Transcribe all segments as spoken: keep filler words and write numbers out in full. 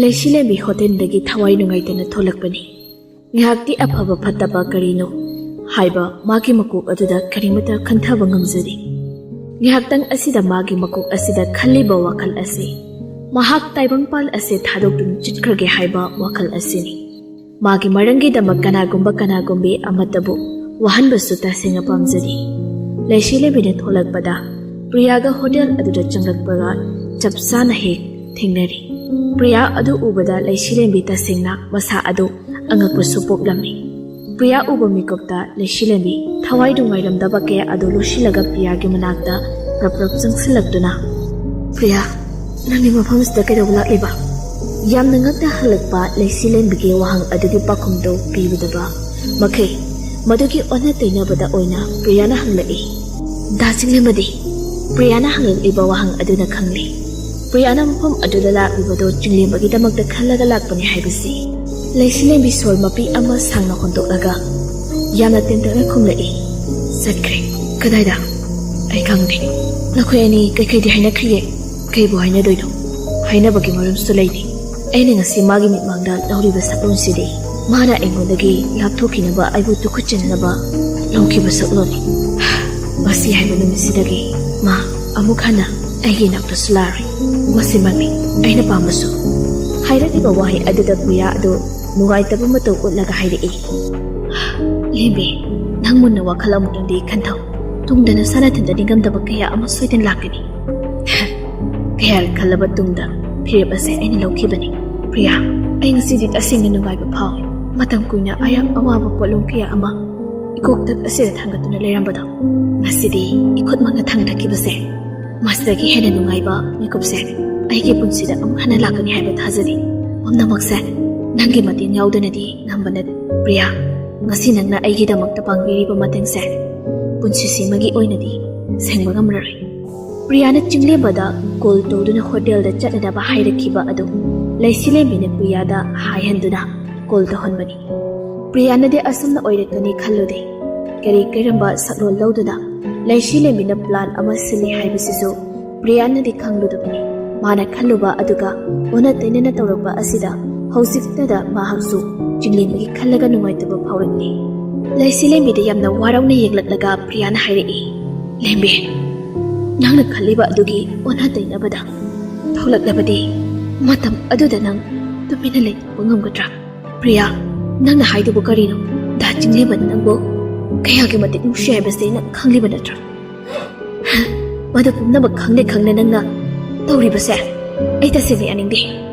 ꯂꯩꯁꯤꯂꯦꯝꯕꯤ ꯍꯣꯇꯦꯜꯗꯒꯤ ꯊꯋꯥꯏ ꯅꯨꯡꯉꯥꯏꯇꯅ ꯊꯣꯛꯂꯛꯄꯅꯤ꯫ ꯉꯥꯏꯍꯥꯛꯇꯤ ꯑꯐꯕ ꯐꯠꯇꯕ ꯀꯔꯤꯅꯣ ꯍꯥꯏꯕ ꯃꯥꯒꯤ ꯃꯀꯣꯛ ꯑꯗꯨꯗ ꯀꯔꯤꯃꯠꯇ ꯈꯟꯊꯕ ꯉꯝꯖꯗꯦ꯫ ꯉꯥꯏꯍꯥꯛꯇꯪ ꯑꯁꯤꯗ ꯃꯥꯒꯤ ꯃꯀꯣꯛ ꯑꯁꯤꯗ ꯈꯜꯂꯤꯕ ꯋꯥꯈꯜ ꯑꯁꯤ ꯃꯍꯥꯛ ꯇꯥꯏꯕꯪꯄꯥꯜ ꯑꯁꯦ ꯊꯥꯗꯣꯛꯇꯨꯅ ꯆꯠꯈ꯭ꯔꯒꯦ ꯍꯥꯏꯕ ꯋꯥꯈꯜ ꯑꯁꯤꯅꯤ꯫ ꯃꯥꯒꯤ ꯃꯔꯝꯒꯤꯗꯃꯛ ꯀꯅꯥꯒꯨꯝꯕ ꯀꯅꯥꯒꯨꯝꯕꯤ ꯑꯃꯠꯇꯕꯨ ꯋꯥꯍꯟꯕꯁꯨ ꯇꯁꯦꯡꯅ ꯄꯥꯝꯖꯗꯦ꯫ ꯂꯩꯁꯤꯂꯦꯝꯕꯤꯅ ꯊꯣꯛꯂꯛꯄꯗ ꯄ꯭ꯔꯤꯌꯥꯒ ꯍꯣꯇꯦꯜ ꯑꯗꯨꯗ ꯆꯪꯂꯛꯄꯒ ꯆꯞ ꯆꯥꯅ ꯍꯦꯛ ꯊꯦꯡꯅꯔꯤ꯫ ꯄ꯭ꯔꯤꯌꯥ ꯑꯗꯨ ꯎꯕꯗ ꯂꯩꯁꯤꯂꯦꯝꯕꯤ ꯇꯁꯦꯡꯅ ꯃꯁꯥ ꯑꯗꯨ ꯑꯉꯛꯄꯁꯨ ꯄꯣꯛꯂꯝꯃꯤ꯫ ꯄ꯭ꯔꯤꯌꯥ ꯎꯕ ꯃꯤꯀꯨꯞꯇ ꯂꯩꯁꯤꯂꯦꯝꯕꯤ ꯊꯋꯥꯏ ꯅꯨꯡꯉꯥꯏꯔꯝꯗꯕ ꯀꯌꯥ ꯑꯗꯨ ꯂꯣꯠꯁꯤꯜꯂꯒ ꯄ꯭ꯔꯤꯌꯥꯒꯤ ꯃꯅꯥꯛꯇ ꯔꯞ ꯔꯞ ꯆꯪꯁꯤꯜꯂꯛꯇꯨꯅ, "ꯄ꯭ꯔꯤꯌꯥ, ꯅꯪꯒꯤ ꯃꯐꯝꯁꯤꯗ ꯀꯩꯗꯧꯕ ꯂꯥꯛꯂꯤꯕ?" ꯌꯥꯝꯅ ꯉꯛꯅ ꯍꯜꯂꯛꯄ ꯂꯩꯁꯤꯂꯦꯝꯕꯤꯒꯤ ꯋꯥꯍꯪ ꯑꯗꯨꯒꯤ ꯄꯥꯎꯈꯨꯝꯗꯨ ꯄꯤꯕꯗꯕ ꯃꯈꯩ ꯃꯗꯨꯒꯤ ꯑꯣꯟꯅ ꯇꯩꯅꯕꯗ ꯑꯣꯏꯅ ꯄ꯭ꯔꯤꯌꯥꯅ ꯍꯪꯂꯛꯏ꯫ "ꯗꯥ ꯆꯤꯡꯂꯦꯝꯕꯗꯤ?" ꯄ꯭ꯔꯤꯌꯥꯅ ꯍꯪꯂꯛꯂꯤꯕ ꯋꯥꯍꯪ ꯑꯗꯨꯅ ꯈꯪꯂꯦ꯫ ꯄ꯭ꯔꯤꯌꯥꯅ ꯃꯐꯝ ꯑꯗꯨꯗ ꯂꯥꯛꯂꯤꯕꯗꯨ ꯆꯤꯡꯂꯦꯝꯕꯒꯤꯗꯃꯛꯇ ꯈꯜꯂꯒ ꯂꯥꯛꯄꯅꯤ ꯍꯥꯏꯕꯁꯤ꯫ ꯂꯩꯁꯤꯂꯦꯝꯕꯤ ꯁꯣꯔ ꯃꯄꯤ ꯑꯃ ꯁꯥꯡꯅ ꯍꯣꯟꯗꯣꯛꯂꯒ ꯌꯥꯝꯅ ꯇꯦꯟꯇꯛꯅ ꯈꯨꯝꯂꯛꯏ꯫ "ꯆꯠꯈ꯭ꯔꯦ꯫ ꯀꯗꯥꯏꯗ?" "ꯑꯩ ꯈꯪꯗꯦ꯫ ꯅꯈꯣꯏ ꯑꯅꯤ ꯀꯩꯀꯩꯗꯤ ꯍꯥꯏꯅꯈ꯭ꯔꯤꯒꯦ?" "ꯀꯩꯕꯨ ꯍꯥꯏꯅꯗꯣꯏꯅꯣ? ꯍꯥꯏꯅꯕꯒꯤ ꯃꯔꯝꯁꯨ ꯂꯩꯇꯦ꯫ ꯑꯩꯅ ꯉꯁꯤ ꯃꯥꯒꯤ ꯃꯤꯠꯃꯥꯡꯗ ꯂꯧꯔꯤꯕ ꯁꯛꯂꯣꯟꯁꯤꯗꯤ ꯃꯥꯅ ꯑꯩꯉꯣꯟꯗꯒꯤ ꯂꯥꯞꯊꯣꯛꯈꯤꯅꯕ ꯑꯩꯕꯨ ꯇꯨꯀꯠꯆꯅꯅꯕ ꯂꯧꯈꯤꯕ ꯁꯛꯂꯣꯟꯅꯤ꯫ ꯃꯁꯤ ꯍꯥꯏꯕ ꯅꯨꯃꯤꯠꯁꯤꯗꯒꯤ ꯃꯥ ꯑꯃꯨꯛ ꯍꯟꯅ ꯑꯩꯒꯤ ꯏꯅꯥꯛꯇꯁꯨ ꯂꯥꯛꯑꯔꯣꯏ꯫ ꯃꯁꯤꯃꯛꯅꯤ ꯑꯩꯅ ꯄꯥꯝꯕꯁꯨ꯫" ꯍꯥꯏꯔꯛꯂꯤꯕ ꯋꯥꯍꯩ ꯑꯗꯨꯗ ꯄ꯭ꯔꯤꯌꯥ ꯑꯗꯨ ꯅꯨꯡꯉꯥꯏꯇꯕ ꯃꯇꯧ ꯎꯠꯂꯒ ꯍꯥꯏꯔꯛꯏ꯫ "ꯂꯦꯝꯕꯤ, ꯅꯪ ꯃꯨꯟꯅ ꯋꯥꯈꯜ ꯑꯃꯨꯛꯇꯪꯗꯤ ꯈꯟꯊꯧ꯫ ꯇꯨꯡꯗ ꯅꯁꯥ ꯅꯊꯟꯗ ꯅꯤꯡꯉꯝꯗꯕ ꯀꯌꯥ ꯑꯃ ꯁꯣꯏꯗꯅ ꯂꯥꯛꯀꯅꯤ꯫" "ꯀꯌꯥ ꯈꯜꯂꯕ ꯇꯨꯡꯗ ꯐꯤꯔꯦꯞ ꯑꯁꯦ ꯑꯩꯅ ꯂꯧꯈꯤꯕꯅꯤ꯫ ꯄ꯭ꯔꯤꯌꯥ, ꯑꯩ ꯉꯁꯤꯗꯤ ꯇꯁꯦꯡꯅ ꯅꯨꯡꯉꯥꯏꯕ ꯐꯥꯎꯏ꯫ ꯃꯇꯝ ꯀꯨꯏꯅ ꯑꯩꯍꯥꯛ ꯑꯋꯥꯕ ꯄꯣꯠꯂꯨꯝ ꯀꯌꯥ ꯑꯃ ꯏꯀꯣꯛꯇ ꯑꯁꯤꯗ ꯊꯥꯡꯒꯠꯇꯨꯅ ꯂꯩꯔꯝꯕꯗꯣ ꯉꯁꯤꯗꯤ ꯏꯈꯨꯠꯃꯛꯅ ꯊꯥꯡꯒꯠꯈꯤꯕꯁꯦ, ꯃꯁꯤꯗꯒꯤ ꯍꯦꯟꯅ ꯅꯨꯡꯉꯥꯏꯕ ꯃꯤꯀꯨꯞꯁꯦ ꯑꯩꯒꯤ ꯄꯨꯟꯁꯤꯗ ꯑꯃꯨꯛ ꯍꯟꯅ ꯂꯥꯛꯀꯅꯤ ꯍꯥꯏꯕ ꯊꯥꯖꯔꯤ꯫ ꯄꯨꯝꯅꯃꯛꯁꯦ ꯅꯪꯒꯤ ꯃꯇꯦꯡ ꯌꯥꯎꯗꯅꯗꯤ ꯉꯝꯕ ꯅꯠꯇꯦ꯫ ꯄ꯭ꯔꯤꯌꯥ, ꯉꯁꯤ ꯅꯪꯅ ꯑꯩꯒꯤꯗꯃꯛꯇ ꯄꯥꯡꯕꯤꯔꯤꯕ ꯃꯇꯦꯡꯁꯦ ꯄꯨꯟꯁꯤꯁꯤꯃꯒꯤ ꯑꯣꯏꯅꯗꯤ ꯁꯦꯡꯕ ꯉꯝꯂꯔꯣꯏ꯫" ꯄ꯭ꯔꯤꯌꯥꯅ ꯆꯤꯡꯂꯦꯝꯕꯗ ꯀꯣꯜ ꯇꯧꯗꯨꯅ ꯍꯣꯇꯦꯜꯗ ꯆꯠꯅꯅꯕ ꯍꯥꯏꯔꯛꯈꯤꯕ ꯑꯗꯨ ꯂꯩꯁꯤꯂꯦꯝꯕꯤꯅ ꯄ꯭ꯔꯤꯌꯥꯗ ꯍꯥꯏꯍꯟꯗꯨꯅ ꯀꯣꯜ ꯇꯧꯍꯟꯕꯅꯤ꯫ ꯄ꯭ꯔꯤꯌꯥꯅꯗꯤ ꯑꯁꯨꯝꯅ ꯑꯣꯏꯔꯛꯀꯅꯤ ꯈꯜꯂꯨꯗꯦ꯫ ꯀꯔꯤ ꯀꯔꯝꯕ ꯁꯛꯂꯣꯟ ꯂꯧꯗꯨꯅ ꯂꯩꯁꯤꯂꯦꯝꯕꯤꯅ ꯄ꯭ꯂꯥꯟ ꯑꯃ ꯁꯤꯜꯂꯤ ꯍꯥꯏꯕꯁꯤꯁꯨ ꯄ꯭ꯔꯤꯌꯥꯅꯗꯤ ꯈꯪꯂꯨꯗꯕꯅꯤ꯫ ꯃꯥꯅ ꯈꯜꯂꯨꯕ ꯑꯗꯨꯒ ꯑꯣꯟꯅ ꯇꯩꯅꯅ ꯇꯧꯔꯛꯄ ꯑꯁꯤꯗ ꯍꯧꯖꯤꯛꯇꯗ ꯃꯍꯥꯛꯁꯨ ꯆꯤꯡꯂꯦꯝꯕꯤꯒꯤ ꯈꯜꯂꯒ ꯅꯨꯡꯉꯥꯏꯇꯕ ꯐꯥꯎꯔꯛꯂꯤ꯫ ꯂꯩꯁꯤꯂꯦꯝꯕꯤꯗ ꯌꯥꯝꯅ ꯋꯥꯔꯧꯅ ꯌꯦꯡꯂꯛꯂꯒ ꯄ꯭ꯔꯤꯌꯥꯅ ꯍꯥꯏꯔꯛꯏ, "ꯂꯦꯝꯕꯤ, ꯅꯪꯅ ꯈꯜꯂꯤꯕ ꯑꯗꯨꯒꯤ ꯑꯣꯟꯅ ꯇꯩꯅꯕꯗ ꯊꯣꯛꯂꯛꯂꯕꯗꯤ ꯃꯇꯝ ꯑꯗꯨꯗ ꯅꯪ ꯇꯨꯃꯤꯟꯅ ꯂꯩꯊꯣꯛꯄ ꯉꯝꯒꯗ꯭ꯔꯥ? ꯄ꯭ꯔꯤꯌꯥ, ꯅꯪꯅ ꯍꯥꯏꯗꯨꯕꯨ ꯀꯔꯤꯅꯣ? ꯗꯥ ꯆꯤꯡꯂꯦꯝꯕꯅ ꯅꯪꯕꯨ ꯀꯌꯥꯒꯤ ꯃꯇꯤꯛ ꯅꯨꯡꯁꯤ ꯍꯥꯏꯕꯁꯦ ꯅꯪ ꯈꯪꯂꯤꯕ ꯅꯠꯇ꯭ꯔꯥ? ꯃꯗꯨ ꯄꯨꯝꯅꯃꯛ ꯈꯪꯂꯦ ꯈꯪꯂꯦ ꯅꯪꯅ ꯇꯧꯔꯤꯕꯁꯦ ꯑꯩ ꯇꯁꯦꯡꯅ ꯌꯥꯅꯤꯡꯗꯦ꯫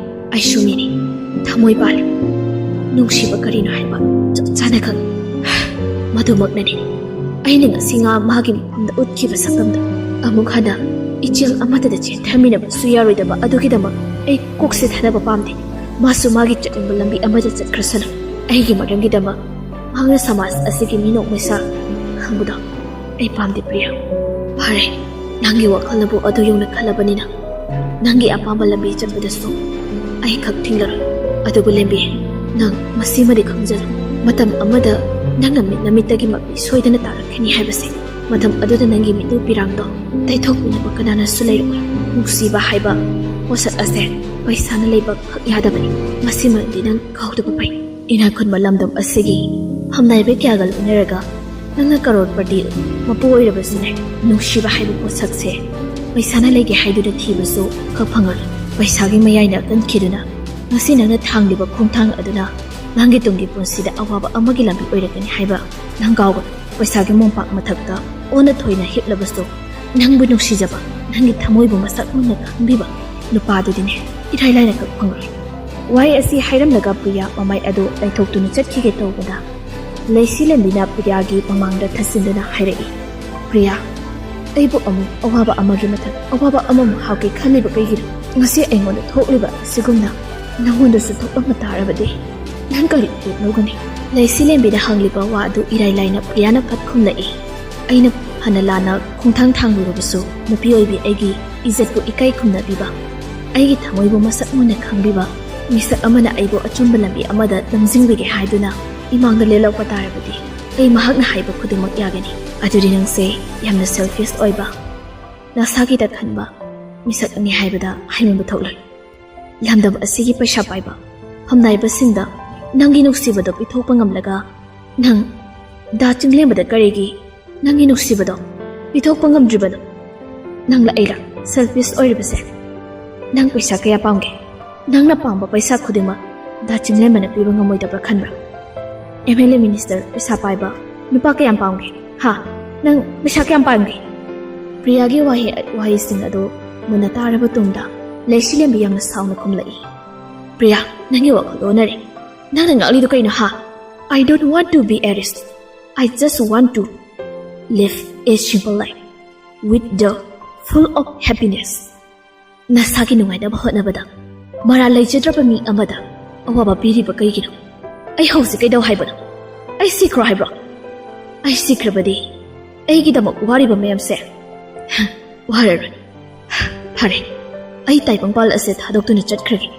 ꯑꯩꯁꯨ ꯃꯤꯅꯤ, ꯊꯃꯣꯏ ꯄꯥꯜꯂꯤ, ꯅꯨꯡꯁꯤꯕ ꯀꯔꯤꯅꯣ ꯍꯥꯏꯕ ꯆꯞ ꯆꯥꯅ ꯈꯪꯏ꯫ ꯃꯗꯨꯃꯛꯅꯅꯤ ꯑꯩꯅ ꯉꯁꯤ ꯉꯥ ꯃꯥꯒꯤ ꯃꯐꯝꯗ ꯎꯠꯈꯤꯕ ꯁꯛꯇꯝꯗꯣ꯫ ꯑꯃꯨꯛ ꯍꯟꯅ ꯏꯆꯦꯜ ꯑꯃꯠꯇꯗ ꯆꯦꯟꯊꯃꯤꯟꯅꯕꯁꯨ ꯌꯥꯔꯣꯏꯗꯕ ꯑꯗꯨꯒꯤꯗꯃꯛ ꯑꯩ ꯀꯣꯛꯁꯦ ꯊꯥꯗꯕ ꯄꯥꯝꯗꯦ꯫ ꯃꯥꯁꯨ ꯃꯥꯒꯤ ꯆꯠꯅꯤꯡꯕ ꯂꯝꯕꯤ ꯑꯃꯗ ꯆꯠꯈ꯭ꯔꯁꯅꯨ꯫ ꯑꯩꯒꯤ ꯃꯔꯝꯒꯤꯗꯃꯛ ꯃꯍꯥꯛꯅ ꯁꯃꯥꯖ ꯑꯁꯤꯒꯤ ꯃꯤꯅꯣꯛ ꯃꯩꯁꯥ ꯈꯪꯕꯗꯣ ꯑꯩ ꯄꯥꯝꯗꯦ, ꯄ꯭ꯔꯤꯌꯥ꯫ ꯐꯔꯦ, ꯅꯪꯒꯤ ꯋꯥꯈꯜꯅꯕꯨ ꯑꯗꯨ ꯌꯧꯅ ꯈꯜꯂꯕꯅꯤꯅ ꯅꯪꯒꯤ ꯑꯄꯥꯝꯕ ꯂꯝꯕꯤ ꯆꯠꯄꯗꯁꯨ ꯑꯩ ꯈꯛ ꯊꯤꯡꯂꯔꯣꯏ꯫ ꯑꯗꯨꯕꯨ ꯂꯦꯝꯕꯤ, ꯅꯪ ꯃꯁꯤꯃꯗꯤ ꯈꯪꯖꯔꯣ, ꯃꯇꯝ ꯑꯃꯗ ꯅꯪꯅ ꯃꯤꯠ ꯅꯃꯤꯠꯇꯒꯤ ꯃꯄꯤ ꯁꯣꯏꯗꯅ ꯇꯥꯔꯛꯈꯤꯅꯤ ꯍꯥꯏꯕꯁꯦ꯫ ꯃꯇꯝ ꯑꯗꯨꯗ ꯅꯪꯒꯤ ꯃꯤꯠꯂꯨ ꯄꯤꯔꯥꯡꯗꯣ ꯇꯩꯊꯣꯛꯄꯤꯅꯕ ꯀꯅꯥꯅꯁꯨ ꯂꯩꯔꯣꯏ꯫ ꯅꯨꯡꯁꯤꯕ ꯍꯥꯏꯕ ꯄꯣꯠꯁꯛ ꯑꯁꯦ ꯄꯩꯁꯥꯅ ꯂꯩꯕ ꯈꯛ ꯌꯥꯗꯕꯅꯤ꯫ ꯃꯁꯤꯃꯗꯤ ꯅꯪ ꯀꯥꯎꯗꯕ ꯐꯩ꯫ ꯏꯅꯥꯛ ꯈꯨꯟꯕ ꯂꯝꯗꯝ ꯑꯁꯤꯒꯤ ꯐꯝꯅꯥꯏꯕ ꯀꯌꯥꯒ ꯂꯣꯏꯅꯔꯒ ꯅꯪꯅ ꯀꯔꯣꯔꯄꯇꯤ ꯃꯄꯨ ꯑꯣꯏꯔꯕꯁꯨꯅꯦ, ꯅꯨꯡꯁꯤꯕ ꯍꯥꯏꯕ ꯄꯣꯠꯁꯛꯁꯦ ꯄꯩꯁꯥꯅ ꯂꯩꯒꯦ ꯍꯥꯏꯗꯨꯅ ꯊꯤꯕꯁꯨ ꯈꯛ ꯐꯪꯉꯔꯣꯏ꯫ ꯄꯩꯁꯥꯒꯤ ꯃꯌꯥꯏꯅ ꯀꯟꯈꯤꯗꯨꯅ ꯉꯁꯤ ꯅꯪꯅ ꯊꯥꯡꯂꯤꯕ ꯈꯣꯡꯊꯥꯡ ꯑꯗꯨꯅ ꯅꯪꯒꯤ ꯇꯨꯡꯒꯤ ꯄꯨꯟꯁꯤꯗ ꯑꯋꯥꯕ ꯑꯃꯒꯤ ꯂꯝꯕꯤ ꯑꯣꯏꯔꯛꯀꯅꯤ ꯍꯥꯏꯕ ꯅꯪ ꯀꯥꯎꯒꯅꯨ꯫ ꯄꯩꯁꯥꯒꯤ ꯃꯣꯝꯄꯥꯛ ꯃꯊꯛꯇ ꯑꯣꯟꯅ ꯊꯣꯏꯅ ꯍꯤꯞꯂꯕꯁꯨ ꯅꯪꯕꯨ ꯅꯨꯡꯁꯤꯖꯕ, ꯅꯪꯒꯤ ꯊꯃꯣꯏꯕꯨ ꯃꯁꯛ ꯃꯨꯟꯅ ꯈꯪꯕꯤꯕ ꯅꯨꯄꯥꯗꯨꯗꯤꯅꯦ ꯏꯔꯥꯏ ꯂꯥꯏꯅ ꯈꯛ ꯐꯪꯂꯣꯏ꯫ ꯋꯥꯍꯩ ꯑꯁꯤ ꯍꯥꯏꯔꯝꯂꯒ ꯄ꯭ꯔꯤꯌꯥ ꯃꯃꯥꯏ ꯑꯗꯨ ꯂꯩꯊꯣꯛꯇꯨꯅ ꯆꯠꯈꯤꯒꯦ ꯇꯧꯕꯗ ꯂꯩꯁꯤꯂꯦꯝꯕꯤꯅ ꯄ꯭ꯔꯤꯌꯥꯒꯤ ꯃꯃꯥꯡꯗ ꯊꯠꯆꯤꯟꯗꯨꯅ ꯍꯥꯏꯔꯛꯏ, "ꯄ꯭ꯔꯤꯌꯥ, ꯑꯩꯕꯨ ꯑꯃꯨꯛ ꯑꯋꯥꯕ ꯑꯃꯒꯤ ꯃꯊꯛ ꯑꯋꯥꯕ ꯑꯃꯃꯨꯛ ꯍꯥꯞꯀꯦ ꯈꯜꯂꯤꯕ ꯀꯩꯒꯤꯅꯣ? ꯉꯁꯤ ꯑꯩꯉꯣꯟꯗ ꯊꯣꯛꯂꯤꯕ ꯑꯁꯤꯒꯨꯝꯅ ꯅꯪꯉꯣꯟꯗꯁꯨ ꯊꯣꯛꯂꯝꯕ ꯇꯥꯔꯕꯗꯤ ꯅꯪ ꯀꯔꯤ ꯏꯖꯠ ꯂꯧꯒꯅꯤ?" ꯂꯩꯁꯤꯂꯦꯝꯕꯤꯅ ꯍꯪꯂꯤꯕ ꯋꯥ ꯑꯗꯨ ꯏꯔꯥꯏ ꯂꯥꯏꯅ ꯄ꯭ꯔꯤꯌꯥꯅ ꯐꯠ ꯈꯨꯝꯂꯛꯏ, "ꯑꯩꯅ ꯐꯅ ꯂꯥꯟꯅ ꯈꯣꯡꯊꯥꯡ ꯊꯥꯡꯂꯨꯔꯕꯁꯨ ꯅꯨꯄꯤ ꯑꯣꯏꯕꯤ ꯑꯩꯒꯤ ꯏꯖꯠꯄꯨ ꯏꯀꯥꯏ ꯈꯨꯝꯅꯕꯤꯕ, ꯑꯩꯒꯤ ꯊꯃꯣꯏꯕꯨ ꯃꯁꯛ ꯃꯨꯟꯅ ꯈꯪꯕꯤꯕ ꯃꯤꯁꯛ ꯑꯃꯅ ꯑꯩꯕꯨ ꯑꯆꯨꯝꯕ ꯂꯝꯕꯤ ꯑꯃꯗ ꯂꯝꯖꯤꯡꯕꯤꯒꯦ ꯍꯥꯏꯗꯨꯅ ꯏꯃꯥꯡꯗ ꯂꯦꯞꯂꯛꯄ ꯇꯥꯔꯕꯗꯤ ꯑꯩ ꯃꯍꯥꯛꯅ ꯍꯥꯏꯕ ꯈꯨꯗꯤꯡꯃꯛ ꯌꯥꯒꯅꯤ꯫ ꯑꯗꯨꯗꯤ ꯅꯪꯁꯦ ꯌꯥꯝꯅ ꯁꯦꯜꯐꯤꯁ ꯑꯣꯏꯕ, ꯅꯁꯥꯒꯤꯗ ꯈꯟꯕ, ꯃꯤꯁꯛ ꯑꯅꯤ ꯍꯥꯏꯕꯗ ꯍꯥꯏꯃꯟꯕ ꯊꯣꯛꯂꯣꯏ꯫ ꯂꯝꯗꯝ ꯑꯁꯤꯒꯤ ꯄꯩꯁꯥ ꯄꯥꯏꯕ ꯐꯝꯅꯥꯏꯕꯁꯤꯡꯗ ꯅꯪꯒꯤ ꯅꯨꯡꯁꯤꯕꯗꯣ ꯄꯤꯊꯣꯛꯄ ꯉꯝꯂꯒ, ꯅꯪ ꯗꯥ ꯆꯤꯡꯂꯦꯝꯕꯗ ꯀꯔꯤꯒꯤ ꯅꯪꯒꯤ ꯅꯨꯡꯁꯤꯕꯗꯣ ꯄꯤꯊꯣꯛꯄ ꯉꯝꯗ꯭ꯔꯤꯕꯅꯣ? ꯅꯪꯂ ꯑꯩꯔ ꯁꯦꯜꯐꯤꯁ ꯑꯣꯏꯔꯤꯕꯁꯦ? ꯅꯪ ꯄꯩꯁꯥ ꯀꯌꯥ ꯄꯥꯝꯒꯦ? ꯅꯪꯅ ꯄꯥꯝꯕ ꯄꯩꯁꯥ ꯈꯨꯗꯤꯡꯃꯛ ꯗꯥ ꯆꯤꯡꯂꯦꯝꯕꯅ ꯄꯤꯕ ꯉꯝꯃꯣꯏꯗꯕ꯭ꯔꯥ ꯈꯟꯕ꯭ꯔꯥ? ꯑꯦꯝ ꯑꯦꯜ ꯑꯦ, ꯃꯤꯅꯤꯁꯇꯔ, ꯄꯩꯁꯥ ꯄꯥꯏꯕ ꯅꯨꯄꯥ ꯀꯌꯥꯝ ꯄꯥꯝꯒꯦ? ꯍꯥ? ꯅꯪ ꯄꯩꯁꯥ ꯀꯌꯥꯝ ꯄꯥꯝꯒꯦ? ꯄ꯭ꯔꯤꯌꯥꯒꯤ ꯋꯥꯍꯩ, ꯋꯥꯍꯩꯁꯤꯡ ꯑꯗꯨ ꯃꯨꯟꯅ ꯇꯥꯔꯕ ꯇꯨꯡꯗ, ꯂꯩꯁꯤꯂꯦꯝꯕꯤ ꯌꯥꯝꯅ ꯁꯥꯎꯅ ꯈꯨꯝꯂꯛꯏ, "ꯄ꯭ꯔꯤꯌꯥ, ꯅꯪꯒꯤ ꯋꯥꯈꯜ ꯑꯣꯟꯅꯔꯦ꯫ ꯅꯪꯅ ꯉꯥꯡꯂꯤꯗꯨ ꯀꯩꯅꯣ, ꯍꯥ? I don't want to be arrested. I just want to live a simple life with the full of happiness." ꯅꯁꯥꯒꯤ ꯅꯨꯡꯉꯥꯏꯅꯕ ꯍꯣꯠꯅꯕꯗ ꯃꯔꯥꯜ ꯂꯩꯖꯗ꯭ꯔꯕ ꯃꯤ ꯑꯃꯗ ꯑꯋꯥꯕ ꯄꯤꯔꯤꯕ ꯀꯩꯒꯤꯅꯣ? ꯑꯩ ꯍꯧꯖꯤꯛ ꯀꯩꯗꯧ ꯍꯥꯏꯕꯅꯣ? ꯑꯩ ꯁꯤꯈ꯭ꯔꯣ ꯍꯥꯏꯕ꯭ꯔꯣ? ꯑꯩ ꯁꯤꯈ꯭ꯔꯕꯗꯤ ꯑꯩꯒꯤꯗꯃꯛ ꯋꯥꯔꯤꯕ ꯃꯌꯥꯝꯁꯦ ꯋꯥꯔꯔꯣꯏ꯫ ꯐꯔꯦ, ꯑꯩ ꯇꯥꯏꯕꯪꯄꯥꯜ ꯑꯁꯦ ꯊꯥꯗꯣꯛꯇꯨꯅ ꯆꯠꯈ꯭ꯔꯒꯦ꯫